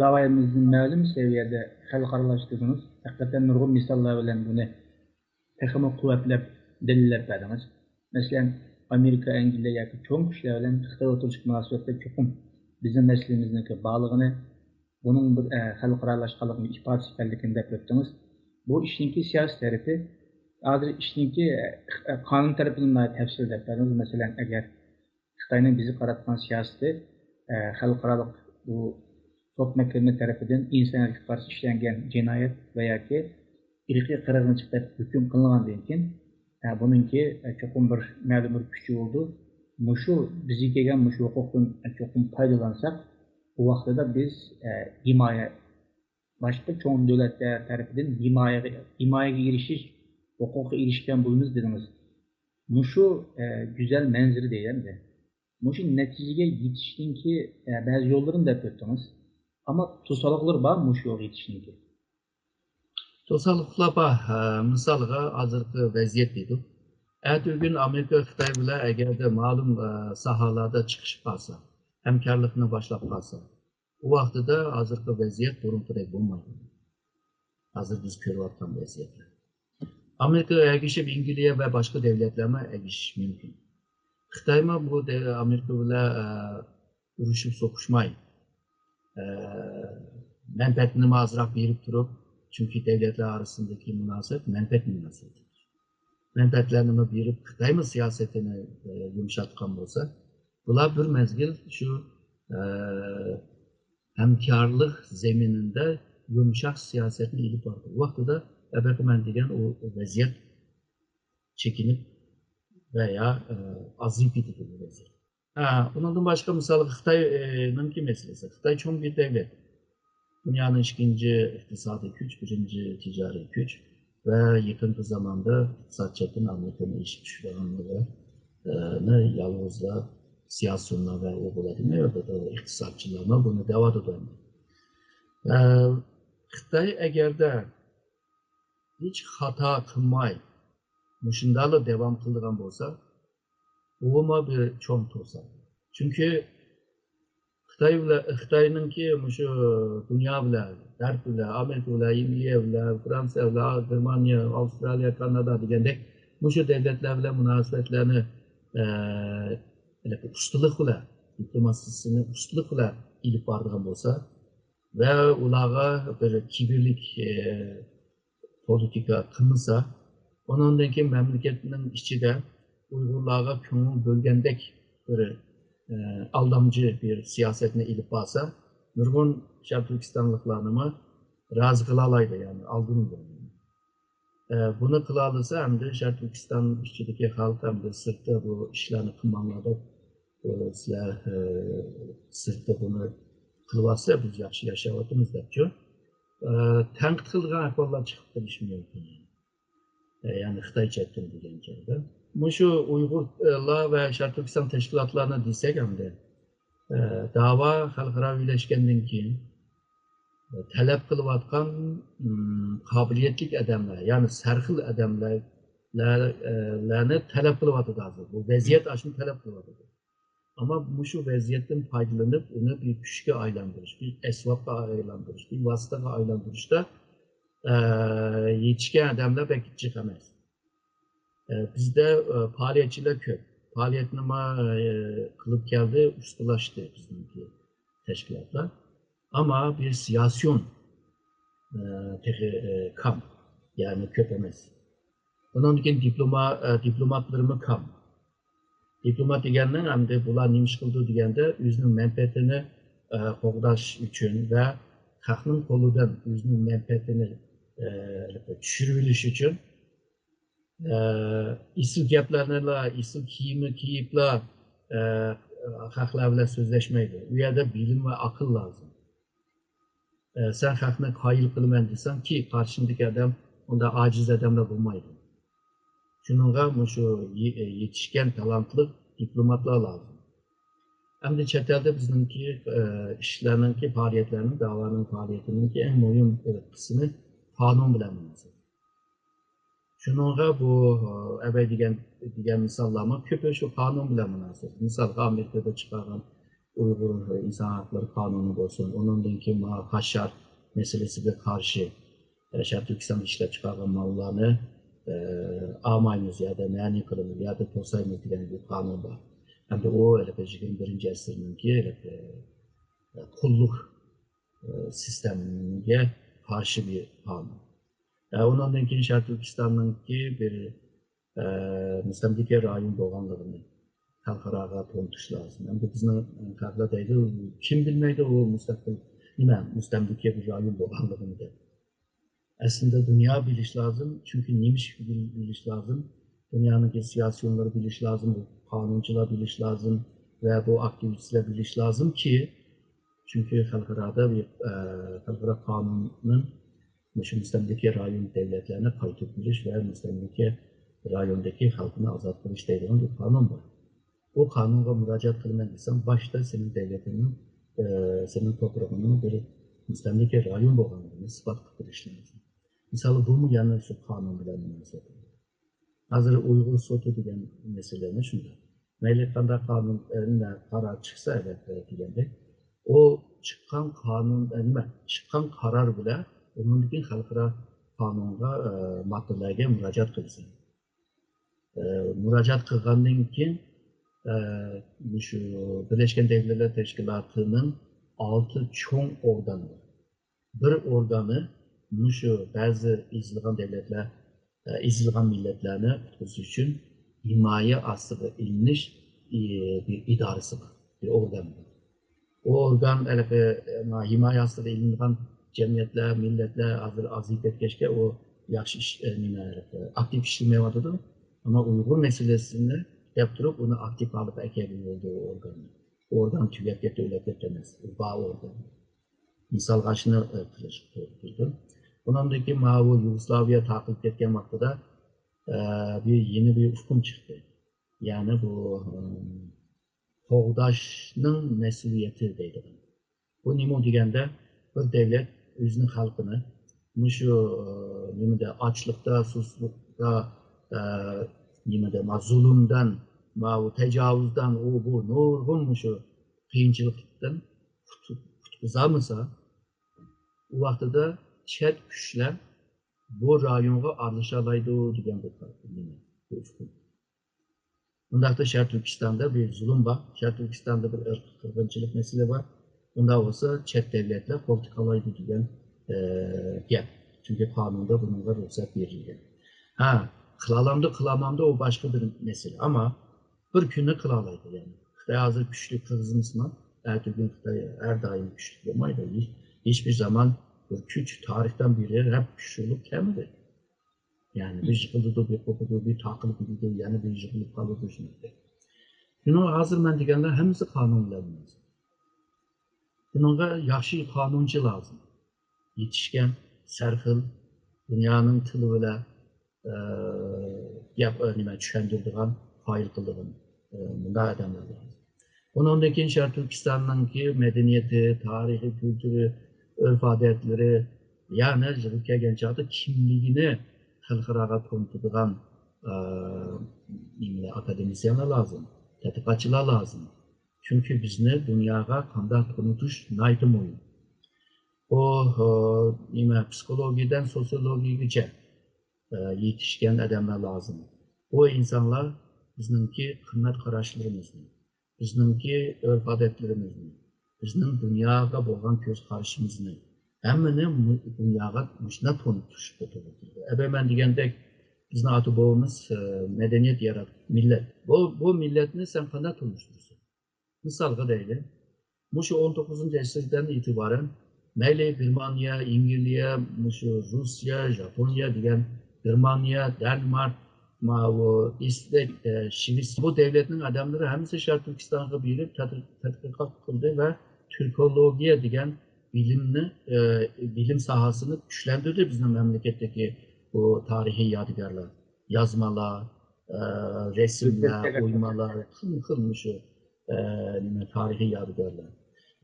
داۋايىمىزنى مەلۇم سەۋىيەدە خەلقئارالاشتۇردىڭىز. ھەقىقەتەن نۇرغۇن مىساللار بىلەن بۇنى تېخىمۇ قۇۋۋەتلەپ، دەلىللەپ بەردىڭىز. مەسىلەن، ئامېرىكا، ئەنگلىيە ياكى چوڭ كۈچلەر بىلەن خىتاي ئوتتۇرىسىدىكى مۇناسىۋەتتە چوقۇم بىزنىڭ مەسىلىمىزنىڭكى بارلىقىنى، بۇنىڭ بىر، ئە، خەلقئارالاشقانلىقنىڭ ئىپادىسى ئىكەنلىكىنى دەپ ئۆتتىڭىز. بۇ ئىشنىڭكى سىياسىي تەرىپى، ھازىر ئىشنىڭكى، ئە، قانۇن تەرىپىنى ناھايىتى تەپسىلىي دەپ بەردىڭىز. مەسىلەن، ئەگەر خىتاينىڭ بىزگە قاراتقان سىياسىتى، ئە، خەلقئارالىق بۇ سوت مەھكىمە تەرىپىدىن ئىنسانىيەتكە قارشى ئىشلەنگەن جىنايەت ۋە ياكى ئىرقىي قىرغىنچىلىق دەپ ھۆكۈم قىلىنغاندىن كېيىن، ئە، بۇنىڭكى، ئە، چوقۇم بىر مەلۇم بىر كۈچى بولىدۇ. مۇشۇ بىزگە كەلگەن مۇشۇ ھوقۇقتىن، ئە، چوقۇم پايدىلانساق، ئۇ ۋاقتىدا بىز، ئە، ھىمايە، باشقا چوڭ دۆلەتلەر تەرىپىدىن ھىمايەگە، ھىمايەگە ئېرىشىش ھوقۇقىغا ئېرىشكەن بولىمىز دېدىڭىز. مۇشۇ، ئە، گۈزەل مەنزىرە دېگەندە، مۇشۇ نەتىجىگە يېتىشنىڭكى، ئە، بەزى يوللىرىنى دەپ ئۆتتىڭىز. ئەمما توسالغۇلىرى بار مۇشۇ يولغا يېتىشنىڭكى. توسالغۇلار بار. ئە، مىسالغا، ھازىرقى ۋەزىيەت دېدۇق. ئەتىگۈن ئامېرىكا خىتاي بىلەن ئەگەردە مەلۇم، ئە، ساھەلەردە چىقىشىپ قالسا، ھەمكارلىقنى باشلاپ قالسا، ئۇ ۋاقتىدا ھازىرقى ۋەزىيەت بۇرۇنقىدەك بولمايدۇ. ھازىر بىز كۆرۈۋاتقان ۋەزىيەتلەر. ئامېرىكىغا ئەگىشىپ ئەنگلىيە ۋە باشقا دۆلەتلەرمۇ ئەگىشىشى مۇمكىن. خىتايمۇ بۇ دە-، ئامېرىكا بىلەن، ئە، ئۇرۇشۇپ سوقۇشماي، ئە، مەنپەئەتنىمۇ ئازراق بېرىپ تۇرۇپ، چۈنكى دۆلەتلەر ئارىسىندىكى مۇناسىۋەت مەنپەئەت مۇناسىۋىتى. مەنپەئەتلەرنىمۇ بېرىپ، خىتايمۇ سىياسىتىنى، ئە، يۇمشاتقان بولسا، بۇلار بىر مەزگىل شۇ، ئە، ھەمكارلىق زېمىنىدا يۇمشاق سىياسەتنى ئېلىپ بارىدۇ. ئۇ ۋاقتىدا ئەبەقىمەن دېگەن ئۇ ۋەزىيەت چېكىنىپ ۋە يا، ئە، ئازىيىپ كېتىدۇ بۇ ۋەزىيەت. ھە، ئۇنىڭدىن باشقا مىسالغا خىتاينىڭكى مەسىلىسى. خىتاي چوڭ بىر دۆلەت. دۇنيانىڭ ئىككىنچى ئىقتىسادىي كۈچ، بىرىنچى تىجارىي كۈچ ۋە يېقىنقى زاماندا ئىقتىساد جەھەتتىن ئامېرىكىنى ئېشىپ چۈشىدىغانلىقىنى يالغۇزلا سىياسىيونلار ۋە ئۇ بولادىمۇ، ئىقتىسادچىلارمۇ بۇنى دەۋاتىدۇ. ئە، خىتاي ئەگەردە ھېچ خاتا قىلماي مۇشۇنداقلا داۋام قىلىدىغان بولسا، بۇمۇ بىر چوڭ توسالغۇ. چۈنكى خىتاي بىلەن، خىتاينىڭكى مۇشۇ دۇنيا بىلەن، غەرب بىلەن، ئامېرىكا بىلەن، ئەنگلىيە بىلەن، فرانسىيە بىلەن، گېرمانىيە، ئاۋسترالىيە، كانادا دېگەندەك مۇشۇ دۆلەتلەر بىلەن مۇناسىۋەتلەرنى، ئە، ئۇستىلىق بىلەن، دىپلوماتىيىسىنى ئۇستىلىق بىلەن ئېلىپ بارىدىغان بولسا ۋە ئۇلارغا بىر كىبىرلىك، ئە، پولىتىكا قىلمىسا، ئۇنىڭدىن كېيىن مەملىكەتنىڭ ئىچىدە ئۇيغۇرلارغا كۆڭۈل بۆلگەندەك بىر، ئە، ئالدامچى بىر سىياسەتنى ئېلىپ بارسا، نۇرغۇن شەرقىي تۈركىستانلىقلارنىمۇ رازى قىلالايدۇ، يەنى ئالدىنىدۇ. ئە، بۇنى قىلالىسا، ئەمدى شەرقىي تۈركىستان ئىچىدىكى خەلق، ئەمدى سىرتتا بۇ ئىشلارنى قىلماڭلار دەپ، ئە، سىلەر، ئە، سىرتتا بۇنى قىلىۋاتسا، بىز ياخشى ياشاۋاتىمىز دەپچۇ، ئە، تەنقىد قىلىدىغان ئەھۋاللار چىقىپ قېلىشى مۇمكىن. ئە، يەنى خىتاي چەت تىلى دېگەن چاغدا. مۇشۇ ئۇيغۇرلار ۋە شەرقىي تۈركىستان تەشكىلاتلارنى دېسەك ئەمدى، ئە، داۋا خەلقئاراۋىلەشكەندىن كېيىن، ئە، تەلەپ قىلىۋاتقان، ئىم، قابىلىيەتلىك ئادەملەر، يەنى سەرخىل ئادەملەر، لەر-، ئە، لەرنى تەلەپ قىلىۋاتىدۇ ھازىر. بۇ ۋەزىيەت ئاشۇنى تەلەپ قىلىۋاتىدۇ. ئەمما مۇشۇ ۋەزىيەتتىن پايدىلىنىپ، ئۇنى بىر كۈچكە ئايلاندۇرۇش، بىر ئەسۋابقا ئايلاندۇرۇش، بىر ۋاسىتىگە ئايلاندۇرۇشتا، ئە، يېتىشكەن ئادەملەر بەك جىق ئەمەس. ئە، بىزدە، ئە، پائالىيەتچىلەر كۆپ. پائالىيەتنىمۇ، ئە، قىلىپ كەلدى، ئۇستىلاشتى بىزنىڭكى تەشكىلاتلار. ئەمما بىر سىياسىيون، ئە، تېخى، ئە، كام، يەنى كۆپ ئەمەس. ئۇنىڭدىن كېيىن دىپلوما-، ئە، دىپلوماتلىرىمۇ كام. دىپلومات دېگەننىڭ ئەمدى بۇلار نېمە ئىش قىلىدۇ دېگەندە، ئۆزىنىڭ مەنپەئەتىنى، ئە، قوغداش ئۈچۈن ۋە خەقنىڭ قولىدىن ئۆزىنىڭ مەنپەئەتىنى، ئە، چۈشۈرۈۋېلىش ئۈچۈن، ئە، ئېسىل گەپلەرنىلا، ئېسىل كىيىمنى كىيىپلا، ئە، خەقلەر بىلەن سۆزلەشمەيدۇ. ئۇ يەردە بىلىم ۋە ئەقىل لازىم. ئە، سەن خەقنى قايىل قىلىمەن دېسەڭكى، قارشىڭدىكى ئادەم ئۇنداق ئاجىز ئادەملەر بولمايدۇ. شۇنىڭغا مۇشۇ يې-، يېتىشكەن تالانتلىق دىپلوماتلار لازىم. ئەمدى چەت ئەلدە بىزنىڭكى، ئە، ئىشلارنىڭكى، پائالىيەتلەرنىڭ، داۋانىڭ پائالىيىتىنىڭكى ئەڭ مۇھىم، ئە، قىسمى قانۇن بىلەن مۇناسىۋەت. شۇنىڭغا بۇ، ئە، ئەۋەي دېگەن، دېگەن مىساللارمۇ كۆپى شۇ قانۇن بىلەن مۇناسىۋەت. مىسالغا، ئامېرىكىدا چىقارغان ئۇيغۇر ئىنسان ھەقلىرى قانۇنى بولسۇن، ئۇنىڭدىن كېيىن مانا قاششار مەسىلىسىگە قارشى، ئە، شەرقىي تۈركىستاندا ئىشلەپ چىقارغان ماللارنى، ئە، ئالمايمىز يا دا مەنئى قىلىمىز يا دا توسايمىز دېگەن بىر قانۇن بار. ھەمدە ئۇ ھېلىقى يىگىرمە بىرىنچى ئەسىرنىڭكى ھېلىقى، ئە، قۇللۇق، ئە، سىستېمىگە قارشى بىر قانۇن. ئە، ئۇنىڭدىن كېيىن شەرقىي تۈركىستاننىڭكى بىر، ئە، مۇستەملىكە رايون بولغانلىقىنى خەلقئاراغا تونۇتۇش لازىم. ئەمدى بىزنىڭ خەقلەر دەيدۇ، كىم بىلمەيدۇ ئۇ مۇستەقىل، نېمە، مۇستەملىكە بىر رايون بولغانلىقىنى دەپ. ئەسلىدە دۇنيا بىلىش لازىم، چۈنكى نېمە ئىش بىل-، بىلىش لازىم، دۇنيانىڭكى سىياسىيونلىرى بىلىش لازىم، قانۇنچىلار بىلىش لازىم ۋە بۇ ئاكتىۋىستلار بىلىش لازىمكى، چۈنكى خەلقئارادا بىر، ئە، خەلقئارا قانۇننىڭ مۇشۇ مۇستەملىكە رايون دۆلەتلەرنى قايتۇرۇپ بېرىش ۋە مۇستەملىكە رايوندىكى خەلقنى ئازاد قىلىش دەيدىغان بىر قانۇن بار. ئۇ قانۇنغا مۇراجىئەت قىلىمەن دېسەڭ، باشتا سېنىڭ دۆلىتىڭنىڭ، ئە، سېنىڭ توپرىقىڭنىڭ بىر مۇستەملىكە رايون بولغانلىقىنى ئىسپات قىلىپ بېرىش لازىم. مىسالى، بۇمۇ يەنە شۇ قانۇن بىلەن مۇناسىۋەتلىك. ھازىر ئۇيغۇر سوتى دېگەن مەسىلىمۇ شۇنداق. مەيلى قانداق قانۇن، ئە، نېمە، قارار چىقسا، ئەلۋەتتە، دېگەندەك، ئۇ چىققان قانۇن، ئە، نېمە، چىققان قارار بىلەن ئۇنىڭدىن كېيىن خەلقئارا قانۇنغا، ئە، ماددىلەرگە مۇراجىئەت قىلىسەن. ئە، مۇراجىئەت قىلغاندىن كېيىن، ئە، مۇشۇ بىرلەشكەن دۆلەتلەر تەشكىلاتىنىڭ ئالتە چوڭ ئورگانى بار. بىر ئورگانى مۇشۇ بەزى ئېزىلغان دۆلەتلەر، ئە، ئېزىلغان مىللەتلەرنى قۇتقۇزۇش ئۈچۈن ھىمايە ئاستىغا ئېلىنىش، ئى، بىر ئىدارىسى بار، بىر ئورگان بار. ئۇ ئورگان ھېلىقى، ئە، ھىمايە ئاستىغا ئېلىنغان جەمئىيەتلەر، مىللەتلەر ھازىر ئازىيىپ كەتكەچكە، ئۇ ياخشى ئىش، ئە، نېمە، ئاكتىپ ئىشلىمەيۋاتىدۇ. ئەمما ئۇيغۇر مەسىلىسىنى دەپ تۇرۇپ، ئۇنى ئاكتىپ ھالەتكە ئەكەلگىلى بولىدۇ ئۇ ئورگاننى. ئۇ ئورگان تۈگەپ كەتتى، ئۆلۈپ كەتتى ئەمەس. ئۇ بار ئورگان. مىسالغا شۇنى، ئە، قىلىشقا توغرا كېلىدۇ. ئۇنىڭدىن كېيىن ماۋۇ يۇگوسلاۋىيە تارقىلىپ كەتكەن ۋاقتىدا، ئە، بىر يېڭى بىر ئۇقۇم چىقتى. يەنى بۇ، ئە، قوغداشنىڭ مەسئۇلىيىتى دەيدىغان. بۇ نېمە دېگەندە، بىر دۆلەت ئۆزىنىڭ خەلقىنى مۇشۇ، ئە، نېمىدە، ئاچلىقتا، سۇسلۇقتا، ئە، نېمىدە، ما، زۇلۇمدىن، ماۋۇ تاجاۋۇزدىن، ئۇ، بۇ نۇرغۇن مۇشۇ قىيىنچىلىقتىن قۇتۇ-، قۇتقۇزالمىسا، ئۇ ۋاقتىدا چەت كۈچلەر بۇ رايونغا ئارىلىشالايدۇ دېگەن بىر نېمە، بىر ئۇقۇم. ئۇنداقتا شەرقىي تۈركىستاندا بىر زۇلۇم بار، شەرقىي تۈركىستاندا بىر ئىرقىي قىرغىنچىلىق مەسىلە بار. ئۇنداق بولسا چەت دۆلەتلەر قول تىقالايدۇ دېگەن، ئە، گەپ. چۈنكى قانۇندا بۇنىڭغا رۇخسەت بېرىلگەن. ھە، قىلالامدۇ، قىلالمامدۇ، ئۇ باشقا بىر مەسىلە. ئەمما بىر كۈنى قىلالايدۇ، يەنى. خىتاي ھازىر كۈچلۈك قىلغۇزمىسىمۇ، ئەتىگۈن خىتاي ھەر دائىم كۈچلۈك بولمايدۇ. ھېچ، ھېچبىر زامان بىر كۈچ تارىختىن بېرى ھەم كۈچلۈك كەلمىدى. يەنى بىر يىقىلىدۇ، بىر قوپىدۇ، بىر تاقىلىپ كېتىدۇ، يەنە بىر يىقىلىپ قالىدۇ، شۇنداق. شۇنىڭ ھازىر مەن دېگەنلەر ھەممىسى قانۇن بىلەن مۇناسىپ. بۇنىڭغا ياخشى قانۇنچى لازىم. يېتىشكەن، سەرخىل، دۇنيانىڭ تىلى بىلەن، ئە، گەپ، ئە، نېمە، چۈشەندۈرىدىغان، قايىل قىلىدىغان، ئە، مۇنداق ئادەملەر لازىم. ئۇنىڭدىن كېيىن شەرقىي تۈركىستاننىڭكى مەدەنىيىتى، تارىخى، كۈلتۈرى، ئۆرپ-ئادەتلىرى، يەنى يىغىپ كەلگەن چاغدا كىملىكىنى خەلقئاراغا تونۇتىدىغان، ئە، نېمىلەر، ئاكادېمىسىيەنلەر لازىم، تەتقىقاتچىلار لازىم. چۈنكى بىزنى دۇنياغا قانداق تونۇتۇش ناھايىتى مۇھىم. ئۇ، ئە، نېمە، پسىخولوگىيەدىن سوتسىيولوگىيەگىچە، ئە، يېتىشكەن ئادەملەر لازىم. بۇ ئىنسانلار بىزنىڭكى قىممەت قاراشلىرىمىزنى، بىزنىڭكى ئۆرپ-ئادەتلىرىمىزنى، بىزنىڭ دۇنياغا بولغان كۆز قارىشىمىزنى، ھەممىنى مۇ-، دۇنياغا مۇشۇنداق تونۇتۇشقا توغرا كېلىدۇ. ئەبە مەن دېگەندەك، بىزنىڭ ئاتا-بوۋىمىز، ئە، مەدەنىيەت ياراتقان مىللەت. بۇ، بۇ مىللەتنى سەن قانداق تونۇشتۇرىسەن؟ مىسالغا دەيلى، مۇشۇ ئون توققۇزىنچى ئەسىردىن ئېتىبارەن مەيلى گېرمانىيە، ئىنگلىيە، مۇشۇ روسىيە، ژاپونىيە دېگەن، گېرمانىيە، دەنمارك، ماۋۇ ئىسۋېت، ئە، شىۋېتسىيە، بۇ دەۋلەتنىڭ ئادەملىرى ھەممىسى شەرقىي تۈركىستانغا بېرىپ تەت-، تەتقىقات قىلدى ۋە تۈركولوگىيە دېگەن بىلىمنى، ئە، بىلىم ساھەسىنى كۈچلەندۈردى بىزنىڭ مەملىكەتتىكى بۇ تارىخىي يادىكارلار، يازمىلار، ئە، رەسىملەر، ئويمىلار، خىل خىل مۇشۇ، ئە، نېمە، تارىخىي يادىكارلار.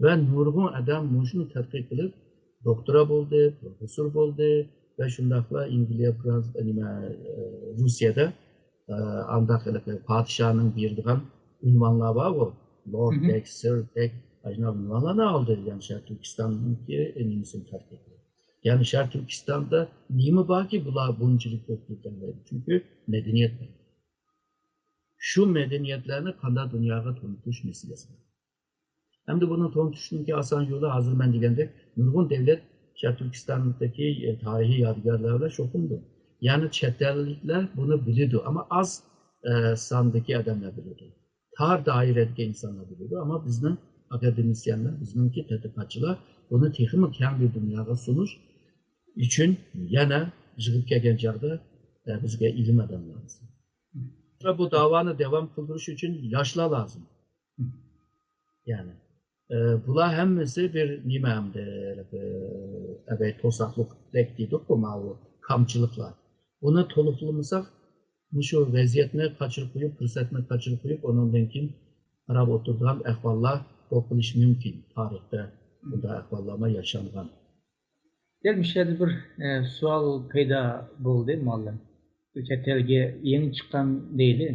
ۋە نۇرغۇن ئادەم مۇشۇنى تەتقىق قىلىپ، دوكتورا بولدى، پروفېسسور بولدى ۋە شۇنداقلا ئىنگلىيە، فرانس-، نېمە، ئە، روسىيەدە، ئە، ئانداق ھېلىقى پادىشاھنىڭ بېرىدىغان ئۇنۋانلار بارغۇ، لورد بەگ، سىر بەگ، ئاشۇنداق ئۇنۋانلارنى ئالدى. يەنى شەرقىي تۈركىستاننىڭكى نېمىسىنى تەتقىق قىلىپ. يەنى شەرقىي تۈركىستاندا نېمە باركى، بۇلار بۇنچىلىك كۆپ دېگەنلەر؟ چۈنكى مەدەنىيەت بار. شۇ مەدەنىيەتلەرنى قانداق دۇنياغا تونۇتۇش مەسىلىسى بار. ئەمدى بۇنى تونۇتۇشنىڭكى ئاسان يولى، ھازىر مەن دېگەندەك، نۇرغۇن دەۋلەت شەرقىي تۈركىستاندىكى، ئە، تارىخىي يادىكارلار بىلەن شۇغۇللىنىدۇ. يەنى چەت ئەللىكلەر بۇنى بىلىدۇ، ئەمما ئاز، ئە، ساندىكى ئادەملەر بىلىدۇ. تار دائىرىدىكى ئىنسانلار بىلىدۇ، ئەمما بىزنىڭ ئاكادېمىسىيەنلەر، بىزنىڭكى تەتقىقاتچىلار بۇنى تېخىمۇ كەڭ بىر دۇنياغا سۇنۇش ئۈچۈن يەنە يىغىپ كەلگەن چاغدا، ئە، بىزگە ئىلىم ئادەملەر لازىم. ۋە بۇ داۋانى داۋام قىلدۇرۇش ئۈچۈن ياشلار لازىم. يەنى، ئە، بۇلار ھەممىسى بىر نېمە ئەمدى، ئە، ئەبەي توساقلىقتەك دېدۇققۇ، ماۋۇ كامچىلىقلار. بۇنى تولۇقلىمىساق، مۇشۇ ۋەزىيەتنى قاچۇرۇپ قويۇپ، پۇرسەتنى قاچۇرۇپ قويۇپ، ئۇنىڭدىن كېيىن خاراب ئولتۇرىدىغان ئەھۋاللار بولۇپ قېلىشى مۇمكىن. تارىختا بۇنداق ئەھۋاللارمۇ ياشانغان. دەل مۇشۇ يەردە بىر، ئە، سوئال پەيدا بولدى، مۇئەللىم. بۇ چەت ئەلگە يېڭى چىققان دەيلى.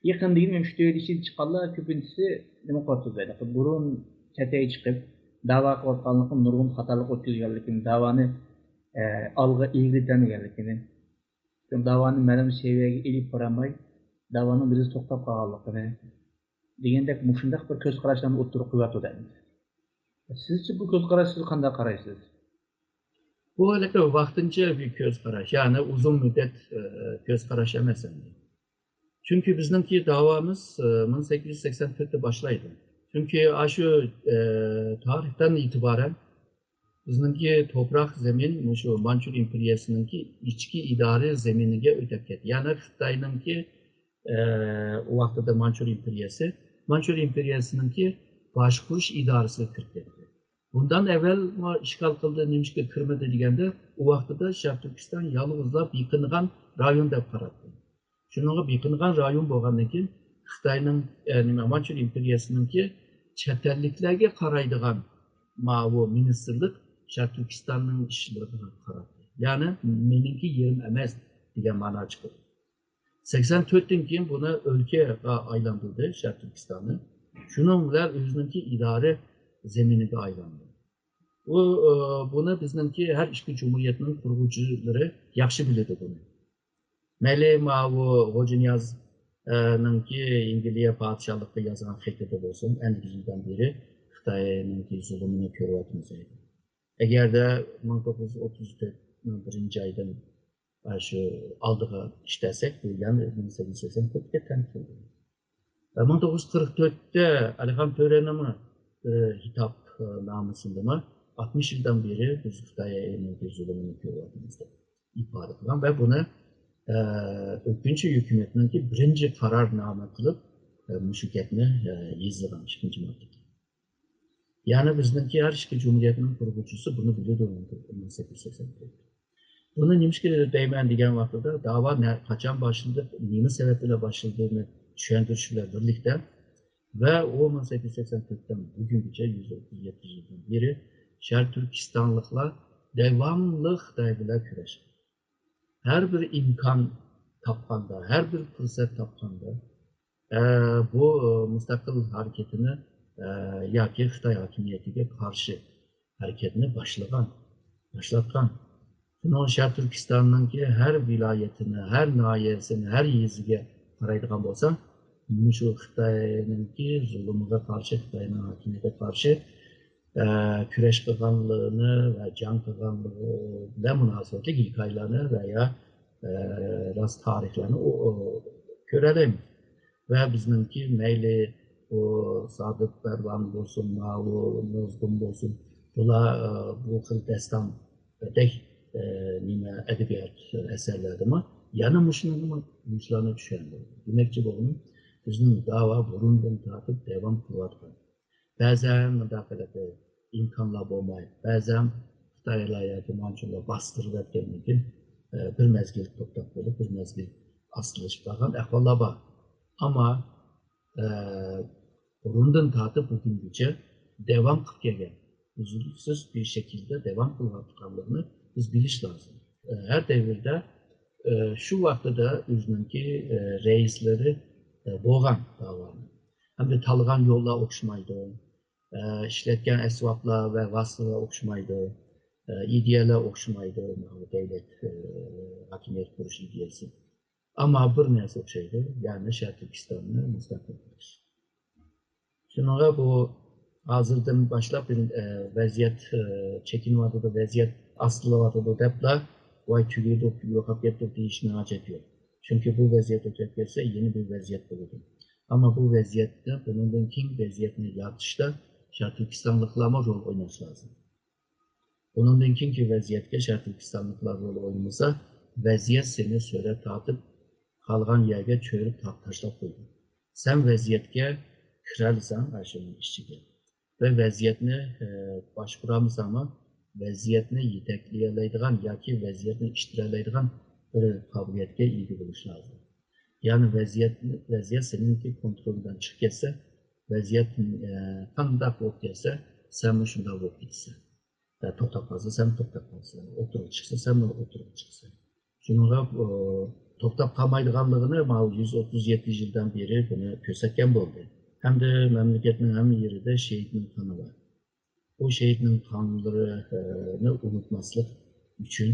يېقىن دېگىنىم ئۈچ تۆت يىل ئىچىدە چىققانلار كۆپىنچىسى نېمە قىلىۋاتىدۇ دەيلى. بۇرۇن چەت ئەلگە چىقىپ، داۋا قىلىۋاتقانلىقى نۇرغۇن خاتالىق ئۆتكۈزگەنلىكىنى، داۋانى، ئە، ئالغا ئىلگىرىتەلمىگەنلىكىنى، داۋانى مەلۇم سەۋىيەگە ئېلىپ بارالماي، داۋانىڭ بىرىدە توختاپ قالغانلىقىنى، دېگەندەك مۇشۇنداق بىر كۆز قاراشلارنى ئوتتۇرىغا قويۇۋاتىدۇ ئەمدى. سىزچە بۇ كۆز قاراشقا سىز قانداق قارايسىز؟ بۇ ھېلىقى ۋاقتىنچە بىر كۆز قاراش، يەنى ئۇزۇن مۇددەت، ئە، كۆز قاراش ئەمەس ئەمدى. چۈنكى بىزنىڭكى داۋامىز، ئە، مىڭ سەككىز يۈز سەكسەن تۆتتە باشلايدۇ. چۈنكى ئاشۇ، ئە، تارىختىن ئېتىبارەن بىزنىڭكى توپراق، زېمىن مۇشۇ مانچۇر ئىمپېرىيەسىنىڭكى ئىچكى ئىدارە زېمىنىگە ئۆتۈپ كەتتى. يەنى خىتاينىڭكى، ئە، ئۇ ۋاقتىدا مانچۇر ئىمپېرىيەسى، مانچۇر ئىمپېرىيەسىنىڭكى باشقۇرۇش ئىدارىسىگە كىرىپ كەتتى. بۇندىن ئەۋۋەل ئىشغال قىلدى، نېمىشقا كىرمىدى دېگەندە، ئۇ ۋاقتىدا شەرقىي تۈركىستان يالغۇزلا بېقىنغان رايون دەپ قاراپتۇ. شۇنىڭغا بېقىنغان رايون بولغاندىن كېيىن، خىتاينىڭ، ئە، نېمە، مانچۇر ئىمپېرىيەسىنىڭكى چەت ئەللىكلەرگە قارايدىغان ماۋۇ مىنىستىرلىق شەرقىي تۈركىستاننىڭ ئىشلىرىغا قاراپتۇ. يەنى مېنىڭكى يېرىم ئەمەس دېگەن مانا چىقىدۇ. سەكسەن تۆتتىن كېيىن بۇنى ئۆلكىگە ئايلاندۇردى شەرقىي تۈركىستاننى. شۇنىڭ بىلەن ئۆزىنىڭكى ئىدارە زېمىنىگە ئايلاندى. بۇ، ئە، بۇنى بىزنىڭكى ھەر ئىككى جۇمھۇرىيەتنىڭ قۇرغۇچىلىرى ياخشى بىلىدۇ بۇنى. مەيلى ماۋۇ غوجانىيازنىڭكى ئىنگلىيە پادىشاھلىقىغا يازغان خېتىدە بولسۇن، ئەنە يىلدىن بېرى خىتاينىڭكى زۇلۇمىنى كۆرۈۋاتىمىز دەيدۇ. ئەگەردە مىڭ توققۇز يۈز ئوتتۇز تۆت، بىرىنچى ئايدىن شۇ ئالدىغا ئىشلەتسەك، بۇ يەنە مىڭ سەككىز يۈز سەكسەن تۆتكە تەڭ كېلىدۇ. مىڭ توققۇز يۈز قىرىق تۆتتە ئەلىخان تۆرەنىڭ بىر خىتابنامىسىندىمۇ ئاتمىش يىلدىن بېرى بىز خىتاينىڭ زۇلۇمىنى كۆرۈۋاتىمىز دەپ ئىپادە قىلغان ۋە بۇنى ئۆتكۈنچى ھۆكۈمەتنىڭكى بىرىنچى قارارنامە قىلىپ مۇشۇ گەپنى يېزىلغان ئىككىنچى ماددىدا. يەنى بىزنىڭكى ھەر ئىككى جۇمھۇرىيەتنىڭ قۇرغۇچىسى بۇنى بىلىدۇ، مىڭ سەككىز يۈز سەكسەن تۆت. بۇنى نېمىشقا دەيمەن دېگەن ۋاقتىدا، داۋا نە-، قاچان باشلىدى، نېمە سەۋەب بىلەن باشلىدىنى چۈشەندۈرۈش بىلەن بىرلىكتە ۋە ئۇ مىڭ سەككىز يۈز سەكسەن تۆتتىن بۈگۈنگىچە يۈز ئوتتۇز يەتتە يىلدىن بېرى شەرقىي تۈركىستانلىقلار داۋاملىق خىتاي بىلەن كۈرەش قىلدى. ھەر بىر ئىمكان تاپقاندا، ھەر بىر پۇرسەت تاپقاندا، ئە، بۇ مۇستەقىل ھەرىكىتىنى، ئە، ياكى خىتاي ھاكىمىيىتىگە قارشى ھەرىكەتنى باشلىغان، باشلاتقان. شۇنىڭ شەرقىي تۈركىستاننىڭكى ھەر ۋىلايىتىنى، ھەر ناھىيەسىنى، ھەر يېزىگە قارايدىغان بولسا، مۇشۇ خىتاينىڭكى زۇلۇمىغا قارشى، خىتاينىڭ ھاكىمىيىتىگە قارشى، ئە، كۈرەش قىلغانلىقىنى ۋە جەڭ قىلغانلىقى بىلەن مۇناسىۋەتلىك ھېكايىلەرنى ۋە يا، ئە، راست تارىخلارنى ئۇ، ئۇ، كۆرەلەيمىز. ۋە بىزنىڭكى مەيلى ئۇ سادىق بەرۋان بولسۇن، ماۋۇ نۇزگۇم بولسۇن، بۇلار، ئە، بۇ خىل داستاندەك، ئە، نېمە، ئەدەبىيات ئەسەرلەردىمۇ يەنە مۇشۇنىڭغىمۇ مۇشۇلارنى چۈشەندۈردى. دېمەكچى بولغىنىم، بىزنىڭ داۋا بۇرۇندىن تارتىپ داۋام قىلىۋاتقان. بەزەن مۇنداق قىلىپ، ئىمكانلار بولماي، بەزەن خىتايلار ياكى مانجۇلار باستۇرۇۋەتكەندىن كېيىن، ئە، بىر مەزگىل توختاپ قېلىپ، بىر مەزگىل ئاستىلىشىپ قالغان ئەھۋاللار بار. ئەمما، ئە، بۇرۇندىن تارتىپ بۈگۈنگىچە داۋام قىلىپ كەلگەن، ئۈزلۈكسىز بىر شەكىلدە داۋام قىلىۋاتقانلىقىنى بىز بىلىش لازىم. ئە، ھەر دەۋردە، ئە، شۇ ۋاقتىدا ئۆزىنىڭكى، ئە، رەئىسلىرى، ئە، بولغان داۋانىڭ. ھەمدە تاللىغان يوللار ئوخشىمايدۇ. ئە، ئىشلەتكەن ئەسۋابلار ۋە ۋاسىتىلەر ئوخشىمايدۇ. ئە، ئىدىيەلەر ئوخشىمايدۇ. ماۋۇ دۆلەت، ئە، ھاكىمىيەت قۇرۇش ئىدىيەسى. ئەمما بىر نەرسە ئوخشايدۇ، يەنى شەرقىي تۈركىستاننى مۇستەقىل قىلىش. شۇنىڭغا بۇ ھازىردىن باشلاپ بىر، ئە، ۋەزىيەت، ئە، چېكىنىۋاتىدۇ، ۋەزىيەت ئاستىلىۋاتىدۇ دەپلا، ۋاي تۈگىدۇ، يوقاپ كەتتۇق دېيىشنىڭ ھاجەت يوق. چۈنكى بۇ ۋەزىيەت ئۆتۈپ كەتسە، يەنە بىر ۋەزىيەت بولىدۇ. ئەمما بۇ ۋەزىيەتنى، بۇنىڭدىن كېيىنكى ۋەزىيەتنى يارىتىشتا شەرقىي تۈركىستانلىقلارمۇ رول ئويناش لازىم. بۇنىڭدىن كېيىنكى ۋەزىيەتكە شەرقىي تۈركىستانلىقلار رول ئوينىمىسا، ۋەزىيەت سېنى سۆرەپ تارتىپ، خالىغان يەرگە چۆرۈپ تا-، تاشلاپ قويىدۇ. سەن ۋەزىيەتكە كىرەلىسەڭ، ئاشۇنىڭ ئىچىگە. ۋە ۋەزىيەتنى، ئە، باشقۇرالمىساڭمۇ، ۋەزىيەتنى يېتەكلىيەلەيدىغان ياكى ۋەزىيەتنى ئىتتىرەلەيدىغان بىر قابىلىيەتكە ئىگە بولۇش لازىم. يەنى ۋەزىيەتنى، ۋەزىيەت سېنىڭكى كونترولىڭدىن چىقىپ كەتسە، ۋەزىيەت، ئە، قانداق بولۇپ كەتسە، سەنمۇ شۇنداق بولۇپ كېتىسەن. ۋە توختاپ قالسا، سەن توختاپ قالىسەن. ئوتتۇرىغا چىقسا، سەنمۇ ئوتتۇرىغا چىقىسەن. شۇنىڭغا، ئۇ، توختاپ قالمايدىغانلىقىنى ماۋۇ يۈز ئوتتۇز يەتتە يىلدىن بېرى بۇنى كۆرسەتكەن بولدى. ھەمدە مەملىكەتنىڭ ھەممە يېرىدە شېھىتنىڭ قانى بار. بۇ شېھىتنىڭ قانلىرىنى ئۇنتۇماسلىق ئۈچۈن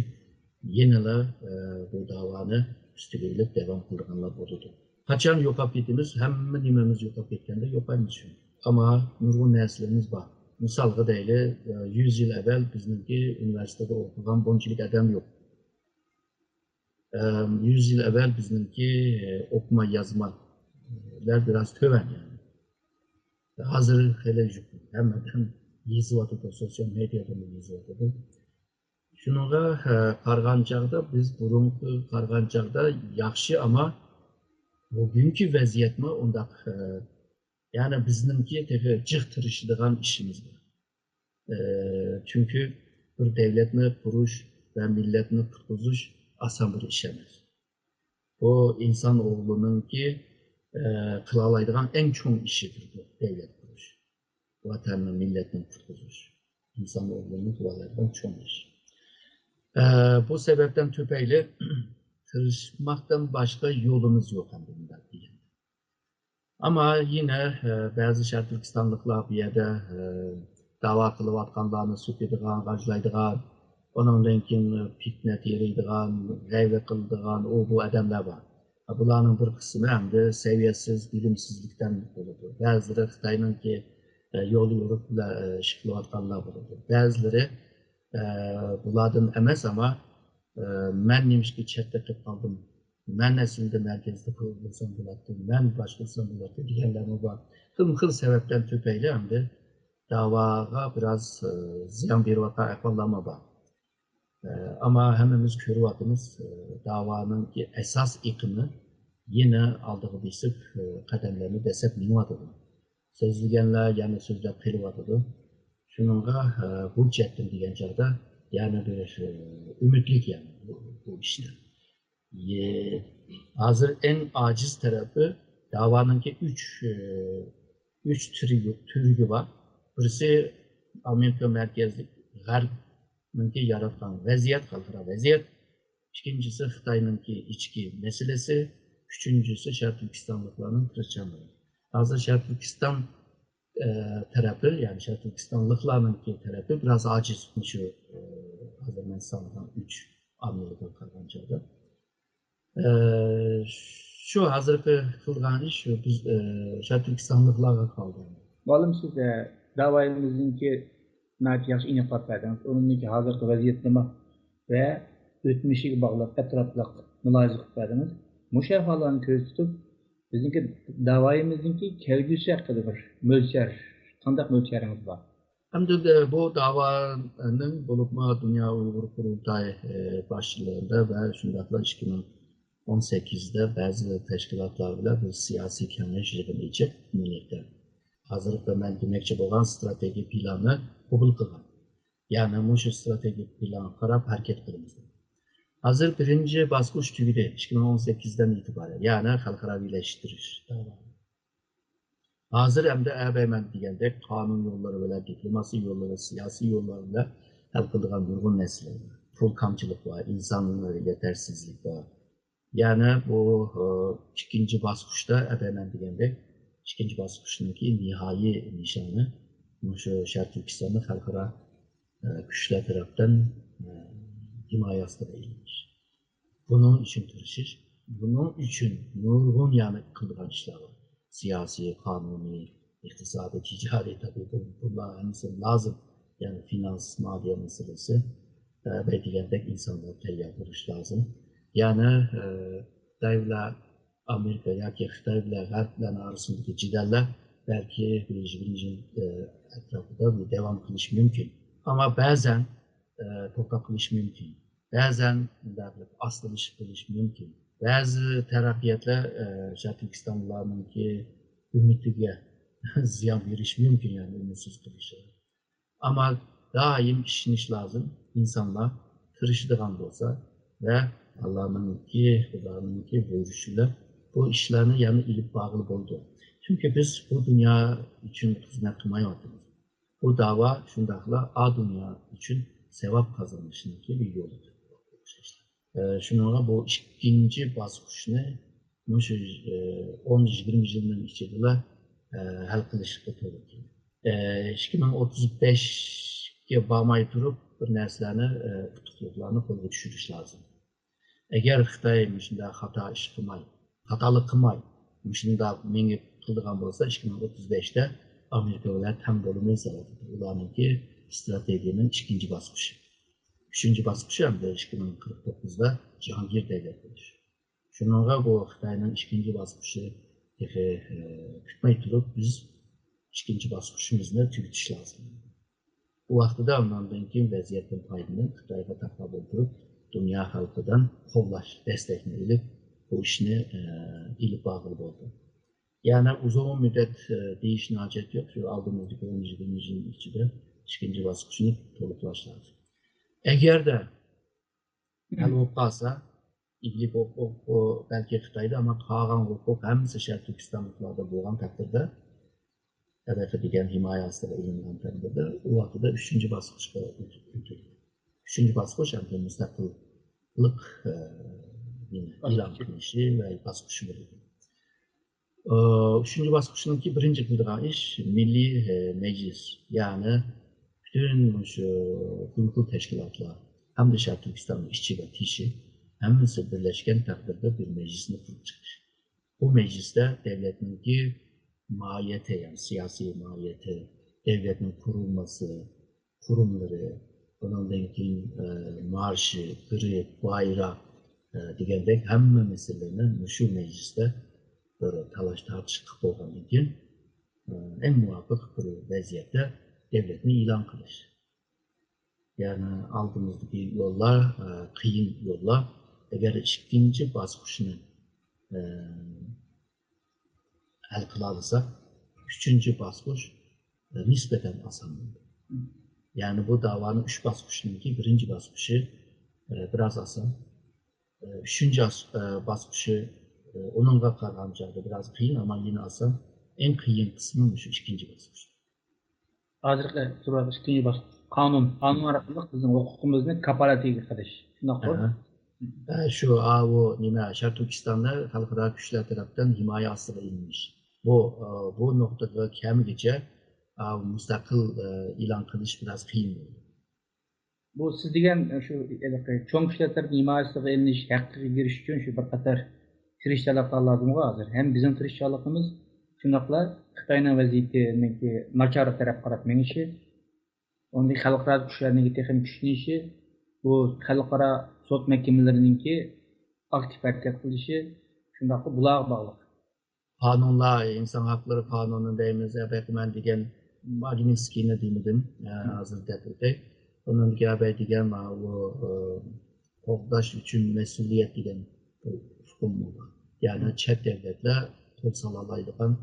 يەنىلا، ئە، بۇ داۋانى ئۈستىگە ئېلىپ داۋام قىلىدىغانلار بولىدۇ. قاچان يوقاپ كېتىمىز، ھەممە نېمىمىز يوقاپ كەتكەندە يوقايمىز شۇ. ئەمما نۇرغۇن نەرسىلىرىمىز بار. مىسالغا دەيلى، ئە، يۈز يىل ئەۋۋەل بىزنىڭكى ئۇنىۋېرسىتېتتا ئوقۇغان بۇنچىلىك ئادەم يوق. ئەم، يۈز يىل ئەۋۋەل بىزنىڭكى، ئە، ئوقۇما يازمىلار بىراز تۆۋەن يەنى. ھازىر خېلى يۇقىرى، ھەممە ئادەم يېزىۋاتىدۇ، سوتسىيال مېدىيادىمۇ يېزىۋاتىدۇ. شۇنىڭغا، ئە، قارىغان چاغدا، بىز بۇرۇنقى قارىغان چاغدا ياخشى، ئەمما بۈگۈنكى ۋەزىيەتمۇ ئۇنداق، ئە، يەنى بىزنىڭكى تېخى جىق تىرىشىدىغان ئىشىمىز بار. ئە، چۈنكى بىر دەۋلەتنى قۇرۇش ۋە مىللەتنى قۇتقۇزۇش ئاسان بىر ئىش ئەمەس. بۇ ئىنسان ئوغلىنىڭكى، ئە، قىلالايدىغان ئەڭ چوڭ ئىشىدۇر بۇ دەۋلەت قۇرۇش. ۋەتەننى، مىللەتنى قۇتقۇزۇش. ئىنسان ئوغلىنىڭ قىلالايدىغان چوڭ ئىش. ئە، بۇ سەۋەبتىن تۈپەيلى تىرىشماقتىن باشقا يولىمىز يوق ئەمدى مۇنداق دېگەندە. ئەمما يەنە، ئە، بەزى شەرقىي تۈركىستانلىقلار بۇ يەردە، ئە، داۋا قىلىۋاتقانلارنى سۆكىدىغان، غاجىلايدىغان، ئۇنىڭدىن كېيىن پىتنە تېرىيدىغان، غەيۋە قىلىدىغان ئۇ بۇ ئادەملەر بار. بۇلارنىڭ بىر قىسمى ئەمدى سەۋىيەسىز، بىلىمسىزلىكتىن بولىدۇ. بەزىلىرى خىتاينىڭكى، ئە، يول يورۇق بىلەن، ئە، ئىش قىلىۋاتقانلار بولىدۇ. بەزىلىرى، ئە، بۇلاردىن ئەمەس، ئەمما ئە، مەن نېمىشقا چەتتە قېلىپ قالدىم؟ مەن ئەسلىدە مەركەزدە بولسام بولاتتى، مەن باشقۇرسام بولاتتى دېگەنلەرمۇ بار. خىلمۇ خىل سەۋەبلەر تۈپەيلى ئەمدى داۋاغا بىراز، ئە، زىيان بېرىۋاتقان ئەھۋاللارمۇ بار. ئە، ئەمما ھەممىمىز كۆرۈۋاتىمىز، ئە، داۋانىڭكى ئاساس ئېقىمى يەنە ئالدىغا بېسىپ، ئە، قەدەملەرنى دەسسەپ مېڭىۋاتىدۇ. سۆزلىگەنلەر يەنە سۆزلەپ قېلىۋاتىدۇ. شۇنىڭغا، ئە، بۇ جەھەتتىن دېگەن چاغدا يەنە بىر، ئە، ئۈمىدلىك يەنە بۇ، بۇ ئىشتا. ئە، ھازىر ئەڭ ئاجىز تەرىپى داۋانىڭكى ئۈچ، ئە، ئۈچ تۈرى، تۈرىگە بار. بىرسى ئامېرىكا مەركەزلىك غەربنىڭكى ياراتقان ۋەزىيەت، خەلقئارا ۋەزىيەت. ئىككىنچىسى خىتاينىڭكى ئىچكى مەسىلىسى. ئۈچىنچىسى شەرقىي تۈركىستانلىقلارنىڭ تىرىشچانلىقى. ھازىر شەرقىي تۈركىستان، ئە، تەرەپى، يەنى شەرقىي تۈركىستانلىقلارنىڭكى تەرەپى بىراز ئاجىز شۇ، ئە، ھازىر مەن سانىغان ئۈچ ئامىلغا قارىغان چاغدا. ئە، شۇ ھازىرقى قىلغان ئىش شۇ بىز، ئە، شەرقىي تۈركىستانلىقلارغا قالدى. مۇئەللىم، سىز، ئە، داۋايىمىزنىڭكى ناھايىتى ياخشى ئېنىقلاپ بەردىڭىز. ئۇنىڭدىكى ھازىرقى ۋەزىيەت نېمە ۋە ئۆتمۈشىگە باغلىق ئەتراپلىق مۇلاھىزە قىلىپ بەردىڭىز. مۇشۇ ئەھۋاللارنى كۆزدە تۇتۇپ، بىزنىڭكى داۋايىمىزنىڭكى كەلگۈسى ھەققىدە بىر مۆلچەر، قانداق مۆلچەرىڭىز بار؟ ئەمدى بۇ داۋانىڭ، بولۇپمۇ دۇنيا ئۇيغۇر قۇرۇلتاي، ئى، باشچىلىقىدا ۋە شۇنداقلا ئىككى مىڭ ئون سەككىزدە بەزى تەشكىلاتلار بىلەن بىر سىياسىي كېڭەش يىغىنى ئېچىپ، مىللەتتە ھازىرقى مەن دېمەكچى بولغان ئىستراتېگىيە پىلانىنى قوبۇل قىلغان. يەنى مۇشۇ ئىستراتېگىيە پىلانغا قاراپ ھەرىكەت قىلىمىز. ھازىر بىرىنچى باسقۇچ تۈگىدى، ئىككى مىڭ ئون سەككىزدىن ئېتىبارەن، يەنى خەلقئاراۋىلەشتۈرۈش داۋاسى. ھازىر ئەمدى ئەبەيمەن دېگەندەك قانۇن يوللىرى بىلەن، دىپلوماسىيە يوللىرى، سىياسىي يوللار بىلەن ھەل قىلىدىغان نۇرغۇن مەسىلىلەر بار. پۇل كامچىلىقى بار، ئىنسان يېتەرسىزلىكى بار. يەنى بۇ، ئى، ئىككىنچى باسقۇچتا ئەبەيمەن دېگەندەك، ئىككىنچى باسقۇچنىڭكى نىھايىي نىشانى مۇشۇ شەرقىي تۈركىستاننى خەلقئارا، ئى، كۈچلەر تەرەپتىن، ئى، ھىمايە ئاستىغا ئېلىش. بۇنىڭ ئۈچۈن تىرىشىش، بۇنىڭ ئۈچۈن نۇرغۇن يەنى قىلىدىغان ئىشلار بار. سىياسىي، قانۇنىي، ئىقتىسادىي، تىجارىي، تەبىئىي، بۇ-، بۇلار ھەممىسى لازىم. يەنى فىنانس، مالىيە مەسىلىسى، ئە، ۋە دېگەندەك ئىنسانلارنى تەييار قىلىش لازىم. يەنى، ئە، خىتاي بىلەن ئامېرىكا ياكى خىتاي بىلەن غەربلەرنىڭ ئارىسىندىكى جېدەللەر بەلكى بىر يىگىرمە يىل، ئە، ئەتراپىدا بۇ داۋام قىلىشى مۇمكىن. ئەمما بەزەن، ئە، توختاپ قېلىشى مۇمكىن. بەزەن مۇنداق قىلىپ ئاستىلىشىپ قېلىشى مۇمكىن. بەزى تەرەققىياتلار، ئە، شەرقىي تۈركىستانلارنىڭكى ئۈمىدىگە زىيان بېرىشى مۇمكىن، يەنى ئۈمىدسىز قىلىشى. ئەمما دائىم ئىشىنىش لازىم، ئىنسانلار تىرىشىدىغان بولسا ۋە ئاللانىڭكى، خۇدانىڭكى بۇيرۇشى بىلەن بۇ ئىشلارنى يەنە ئېلىپ بارغىلى بولىدۇ. چۈنكى بىز بۇ دۇنيا ئۈچۈن خىزمەت قىلمايۋاتىمىز. بۇ داۋا شۇنداقلا ئا دۇنيا ئۈچۈن ساۋاب قازىنىشنىڭكى بىر يولى. ئە، شۇنىڭغا بۇ ئىككىنچى باسقۇچنى مۇشۇ، ئە، ئون يىگىرمە يىلنىڭ ئىچىدىلا، ئە، ھەل قىلىشقا توغرا كېلىدۇ. ئە، ئىككى مىڭ ئوتتۇز بەشكە بارماي تۇرۇپ بىر نەرسىلەرنى، ئە، ئۇتۇقلۇقلارنى قولغا چۈشۈرۈش لازىم. ئەگەر خىتاي مۇشۇنداق خاتا ئىش قىلماي، خاتالىق قىلماي، مۇشۇنداق مېڭىپ قىلىدىغان بولسا، ئىككى مىڭ ئوتتۇز بەشتە ئامېرىكا بىلەن تەڭ بولىمىز. ئۇلارنىڭكى ئىستراتېگىيەنىڭ ئىككىنچى باسقۇچى. ئۈچىنچى باسقۇچى ئەمدى ئىككى مىڭ قىرىق توققۇزدا جاھانگىر دەۋلەت بولۇش. شۇنىڭغا بۇ خىتاينىڭ ئىككىنچى باسقۇچى تېخى، ئە، پۈتمەي تۇرۇپ، بىز ئىككىنچى باسقۇچىمىزنى تۈگىتىش لازىم. بۇ ۋاقتىدا ئۇنىڭدىن كېيىن ۋەزىيەتتىن پايدىلىنىپ، خىتايغا تاقابىل تۇرۇپ، دۇنيا خەلقىدىن قوللاش، دەستەكنى ئېلىپ، بۇ ئىشنى، ئە، ئېلىپ بارغىلى بولىدۇ. يەنى ئۇزۇن مۇددەت، ئە، دېيىشنىڭ ھاجىتى يوق. شۇ ئالدىمىزدىكى ئون يىگىرمە يىل ئىچىدە ئىككىنچى باسقۇچنى تولۇقلاش لازىم. ئەگەردە ھەل بولۇپ قالسا، ئىگىلىك ھوقۇقى بەلكى خىتايدا، ئەمما قالغان ھوقۇق ھەممىسى شەرقىي تۈركىستانلىقلاردا بولغان تەقدىردە، ھەدەپى دېگەن ھىمايە ئاستىغا ئېلىنغان تەقدىردە، ئۇ ۋاقتىدا ئۈچىنچى باسقۇچقا ئۆتۈلىدۇ. ئۈچىنچى باسقۇچ ئەمدى مۇستەقىللىق، ئە، ئېلان قىلىنىشى ۋە باسقۇچى بولىدۇ. ئە، ئۈچىنچى باسقۇچنىڭكى بىرىنچى قىلىدىغان ئىش مىللىي، ئە، مەجلىس، يەنى پۈتۈن مۇشۇ گۇمرۇك تەشكىلاتلار ھەمدە شەرقىي تۈركىستاننىڭ ئىچى ۋە تېشى ھەممىسى بىرلەشكەن تەقدىردە بىر مەجلىسنى قۇرۇپ چىقىش. بۇ مەجلىستە دەۋلەتنىڭكى ماھىيىتى، يەنى سىياسىي ماھىيىتى، دەۋلەتنىڭ قۇرۇلمىسى، قۇرۇملىرى، ئۇنىڭدىن كېيىن، ئە، مارشى، گېربى، بايراق، ئە، دېگەندەك ھەممە مەسىلىلەرنى مۇشۇ مەجلىستە بىر تالاش-تارتىش قىلىپ بولغاندىن كېيىن، ئە، ئەڭ مۇۋاپىق بىر ۋەزىيەتتە دۆلەتنى ئېلان قىلىش. يەنى ئالدىمىزدىكى يوللار، ئە، قىيىن يوللار. ئەگەر ئىككىنچى باسقۇچنى، ئە، ھەل قىلالىساق، ئۈچىنچى باسقۇچ، ئە، نىسبەتەن ئاسان بولىدۇ. يەنى بۇ داۋانىڭ ئۈچ باسقۇچنىڭكى بىرىنچى باسقۇچى، ئە، بىراز ئاسان. ئە، ئۈچىنچى ئاس-، ئە، باسقۇچى، ئە، ئۇنىڭغا قارىغان چاغدا بىراز قىيىن، ئەمما يەنە ئاسان. ئەڭ قىيىن قىسمى مۇشۇ ئىككىنچى باسقۇچ. ھازىرقى تۇرۇۋاتقان ئىككىنچى باسقۇچ. قانۇن. قانۇن ئارقىلىق بىزنىڭ ھوقۇقىمىزنى كاپالەتكە قىلىش. شۇنداققۇ؟ ئەھە. ئە، شۇ، ئاۋۇ نېمە، شەرقىي تۈركىستاندا خەلقئارا كۈچلەر تەرەپتىن ھىمايە ئاستىغا ئېلىنىش. بۇ، ئە، بۇ نۇقتىغا كەلمىگىچە، ئاۋۇ مۇستەقىل، ئە، ئېلان قىلىش بىراز قىيىن بولدى. بۇ سىز دېگەن شۇ ھېلىقى چوڭ كۈچلەر تەرەپتىن ھىمايە ئاستىغا ئېلىنىش ھەققىگە ئېرىشىش ئۈچۈن شۇ بىر قاتار تىرىشچانلىقلار لازىمغۇ ھازىر. ھەم بىزنىڭ تىرىشچانلىقىمىز، شۇنداقلا خىتاينىڭ ۋەزىيىتىنىڭكى ناچار تەرەپ قاراپ مېڭىشى، ئۇنىڭدىن خەلقئارا كۈچلەرنىڭكى تېخىمۇ كۈچلىنىشى، بۇ خەلقئارا سوت مەھكىمىلىرىنىڭكى ئاكتىپ ھەرىكەت قىلىشى، شۇنداقلا بۇلارغا باغلىق. قانۇنلار، ئىنسان ھەقلىرى قانۇنى دەيمىز، ئەبەقىمەن دېگەن ماگنىتسكىينى دېمىدىم، ئە، ھازىر دەپ ئۆتەي. ئۇنىڭدىكى ئەبەي دېگەن ماۋۇ، ئە، قوغداش ئۈچۈن مەسئۇلىيەت دېگەن بىر ئۇقۇم بار. يەنى چەت دۆلەتلەر قول سالالايدىغان،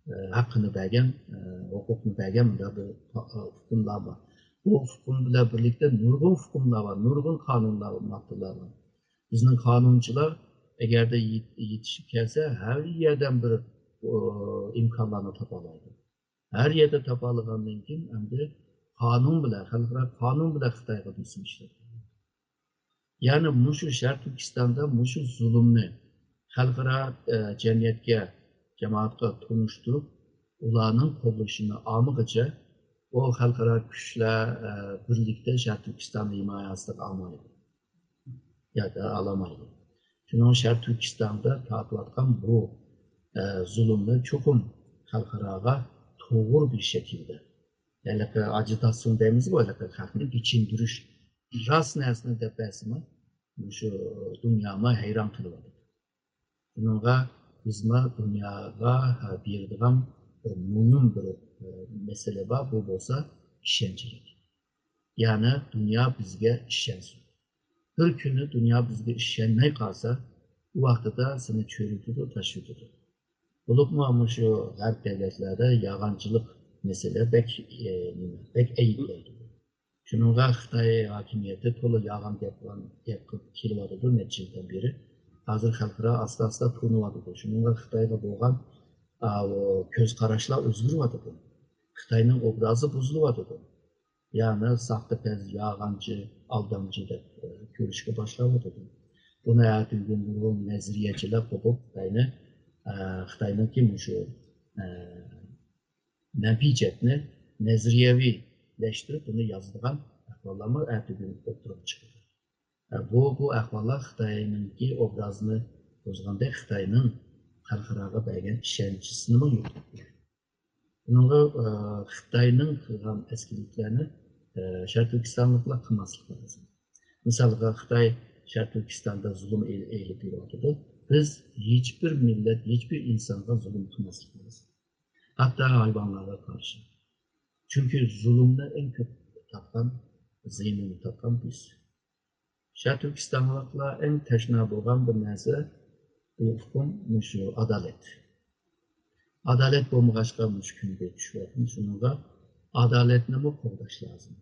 ئە، ھەققىنى بەرگەن، ئە، ھوقۇقنى بەرگەن مۇنداق بىر، ئە، ئۇقۇملار بار. بۇ ئۇقۇم بىلەن بىرلىكتە نۇرغۇن ئۇقۇملار بار، نۇرغۇن قانۇنلار، ماددىلار بار. بىزنىڭ قانۇنچىلار ئەگەردە يېت-، يېتىشىپ كەلسە، ھەر يەردىن بىر، ئۇ، ئىمكانلارنى تاپالايدۇ. ھەر يەردە تاپالىغاندىن كېيىن، ئەمدى قانۇن بىلەن، خەلقئارا قانۇن بىلەن خىتايغا بېسىم ئىشلەتكەن. يەنى مۇشۇ شەرقىي تۈركىستاندا مۇشۇ زۇلۇمنى خەلقئارا، ئە، جەمئىيەتكە، جامائەتكە تونۇشتۇرۇپ، ئۇلارنىڭ قوللىشىنى ئالمىغىچە، ئۇ خەلقئارا كۈچلەر، ئە، بىرلىكتە شەرقىي تۈركىستاننى ھىمايە ئاستىغا ئالمايدۇ. ياكى ئالالمايدۇ. شۇنىڭ شەرقىي تۈركىستاندا تارتىۋاتقان بۇ، ئە، زۇلۇمنى چوقۇم خەلقئاراغا توغرا بىر شەكىلدە، ھېلىقى ئاجىتاسيون دەيمىزغۇ، ھېلىقى خەقنى ئېچىندۈرۈش، راست نەرسىنى دەپ بەرسىمۇ، مۇشۇ دۇنيامۇ ھەيران قېلىۋاتىدۇ. شۇنىڭغا بىزمۇ دۇنياغا، ھە، بېرىدىغان بىر مۇھىم بىر، ئە، مەسىلە بار، بۇ بولسا ئىشەنچلىك. يەنى دۇنيا بىزگە ئىشەنسۇن. بىر كۈنى دۇنيا بىزگە ئىشەنمەي قالسا، ئۇ ۋاقتىدا سېنى چۆرۈتىدۇ، تاشلىۋېتىدۇ. بولۇپمۇ مۇشۇ غەرب دۆلەتلەردە يالغانچىلىق مەسىلە بەك، ئە، نېمە، بەك ئەيىبلەيدۇ. شۇنىڭغا خىتاي ھاكىمىيىتى تولا يالغان گەپ، گەپ قىلىپ كېلىۋاتىدۇ نەچچە يىلدىن بېرى. ھازىر خەلقئارا ئاستا-ئاستا تونۇۋاتىدۇ. شۇنىڭغا خىتايغا بولغان، ئاۋۇ، كۆز قاراشلار ئۆزگىرىۋاتىدۇ. خىتاينىڭ ئوبرازى بۇزۇلۇۋاتىدۇ. يەنى ساختىپەز، يالغانچى، ئالدامچى دەپ، ئە، كۆرۈشكە باشلاۋاتىدۇ. بۇنى ئەتىگۈن نۇرغۇن نەزەرىيەچىلەر قوپۇپ، خىتاينى، ئە، خىتاينىڭكى مۇشۇ، ئە، مەنپىي جەھەتنى نەزەرىيەۋىلەشتۈرۈپ، بۇنى يازىدىغان ئەھۋاللارمۇ ئەتىگۈن ئوتتۇرىغا چىقىدۇ. ئە، بۇ، بۇ ئەھۋاللار خىتاينىڭكى ئوبرازىنى بۇزغاندەك، خىتاينىڭ خەلقئاراغا بەرگەن ئىشەنچىسىنىمۇ يوقىتىدۇ. بۇنىڭغا، ئە، خىتاينىڭ قىلغان ئەسكىلىكلەرنى، ئە، شەرقىي تۈركىستانلىقلار قىلماسلىقى لازىم. مىسالغا، خىتاي شەرقىي تۈركىستاندا زۇلۇم ئېل-، ئېلىپ بېرىۋاتىدۇ. بىز ھېچبىر مىللەت، ھېچبىر ئىنسانغا زۇلۇم قىلماسلىقىمىز لازىم. ھەتتا ھايۋانلارغا قارشى. چۈنكى زۇلۇمنى ئەڭ كۆپ تارتقان، زىيىنىنى تارتقان بىز. شەرقىي تۈركىستانلىقلار ئەڭ تەشنا بولغان بىر نەرسە، بۇ ئۇقۇم مۇشۇ ئادالەت. ئادالەت بولمىغاچقا مۇشۇ كۈنگە چۈشۈۋاتىمىز. شۇنىڭغا ئادالەتنىمۇ قوغداش لازىم.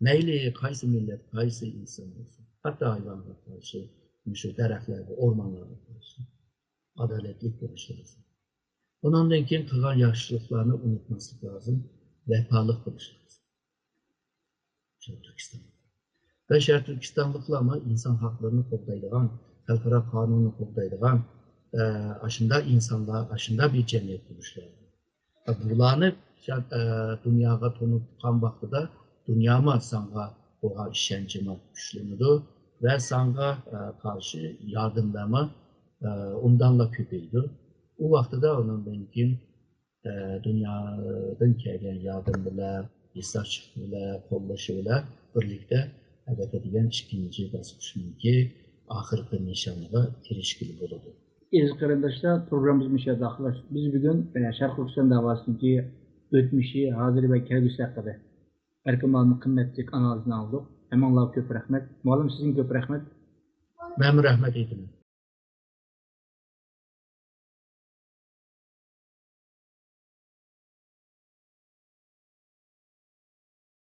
مەيلى قايسى مىللەت، قايسى ئىنسان بولسۇن، ھەتتا ھايۋانغا قارشى، مۇشۇ دەرەخلەرگە، ئورمانلارغا قارشى ئادالەتلىك بولۇش لازىم. ئۇنىڭدىن كېيىن قىلغان ياخشىلىقلارنى ئۇنتۇماسلىق لازىم، ۋەپالىق بولۇش لازىم. شەرقىي تۈركىستان. ۋە شەرقىي تۈركىستانلىقلارمۇ ئىنسان ھەقلىرىنى قوغدايدىغان، خەلقئارا قانۇننى قوغدايدىغان، ئە، ئاشۇنداق ئىنسانلار، ئاشۇنداق بىر جەمئىيەت بولۇشى لازىم. ئە، بۇلارنى شەر-، ئە، دۇنياغا تونۇتقان ۋاقتىدا دۇنيامۇ ساڭا بولغان ئىشەنچىمۇ كۈچلىنىدۇ ۋە ساڭا، ئە، قارشى ياردەملەرمۇ، ئە، ئوبدانلا كۆپىيىدۇ. ئۇ ۋاقتىدا ئۇنىڭدىن كېيىن، ئە، دۇنيادىن كەلگەن ياردەملەر، ھېسداشلىقى بىلەن، قوللىشى بىلەن بىرلىكتە، ئەلۋەتتە دېگەن ئىككىنچى باسقۇچنىڭكى ئاخىرقى نىشانىغا ئېرىشكىلى بولىدۇ. ئەزىز قېرىنداشلار، پروگراممىمىز مۇشۇ يەردە ئاخىرلاشتى. بىز بۈگۈن، ئە، شەرقىي تۈركىستان دەۋاسىنىڭكى ئۆتمۈشى، ھازىرى ۋە كەلگۈسى ھەققىدە ئەركىن مۇئەللىمنىڭ قىممەتلىك ئانالىزىنى ئاڭلىدۇق. ھەممىڭلارغا كۆپ رەھمەت. مۇئەللىم، سىزگە كۆپ رەھمەت. مەنمۇ رەھمەت ئېيتىمەن.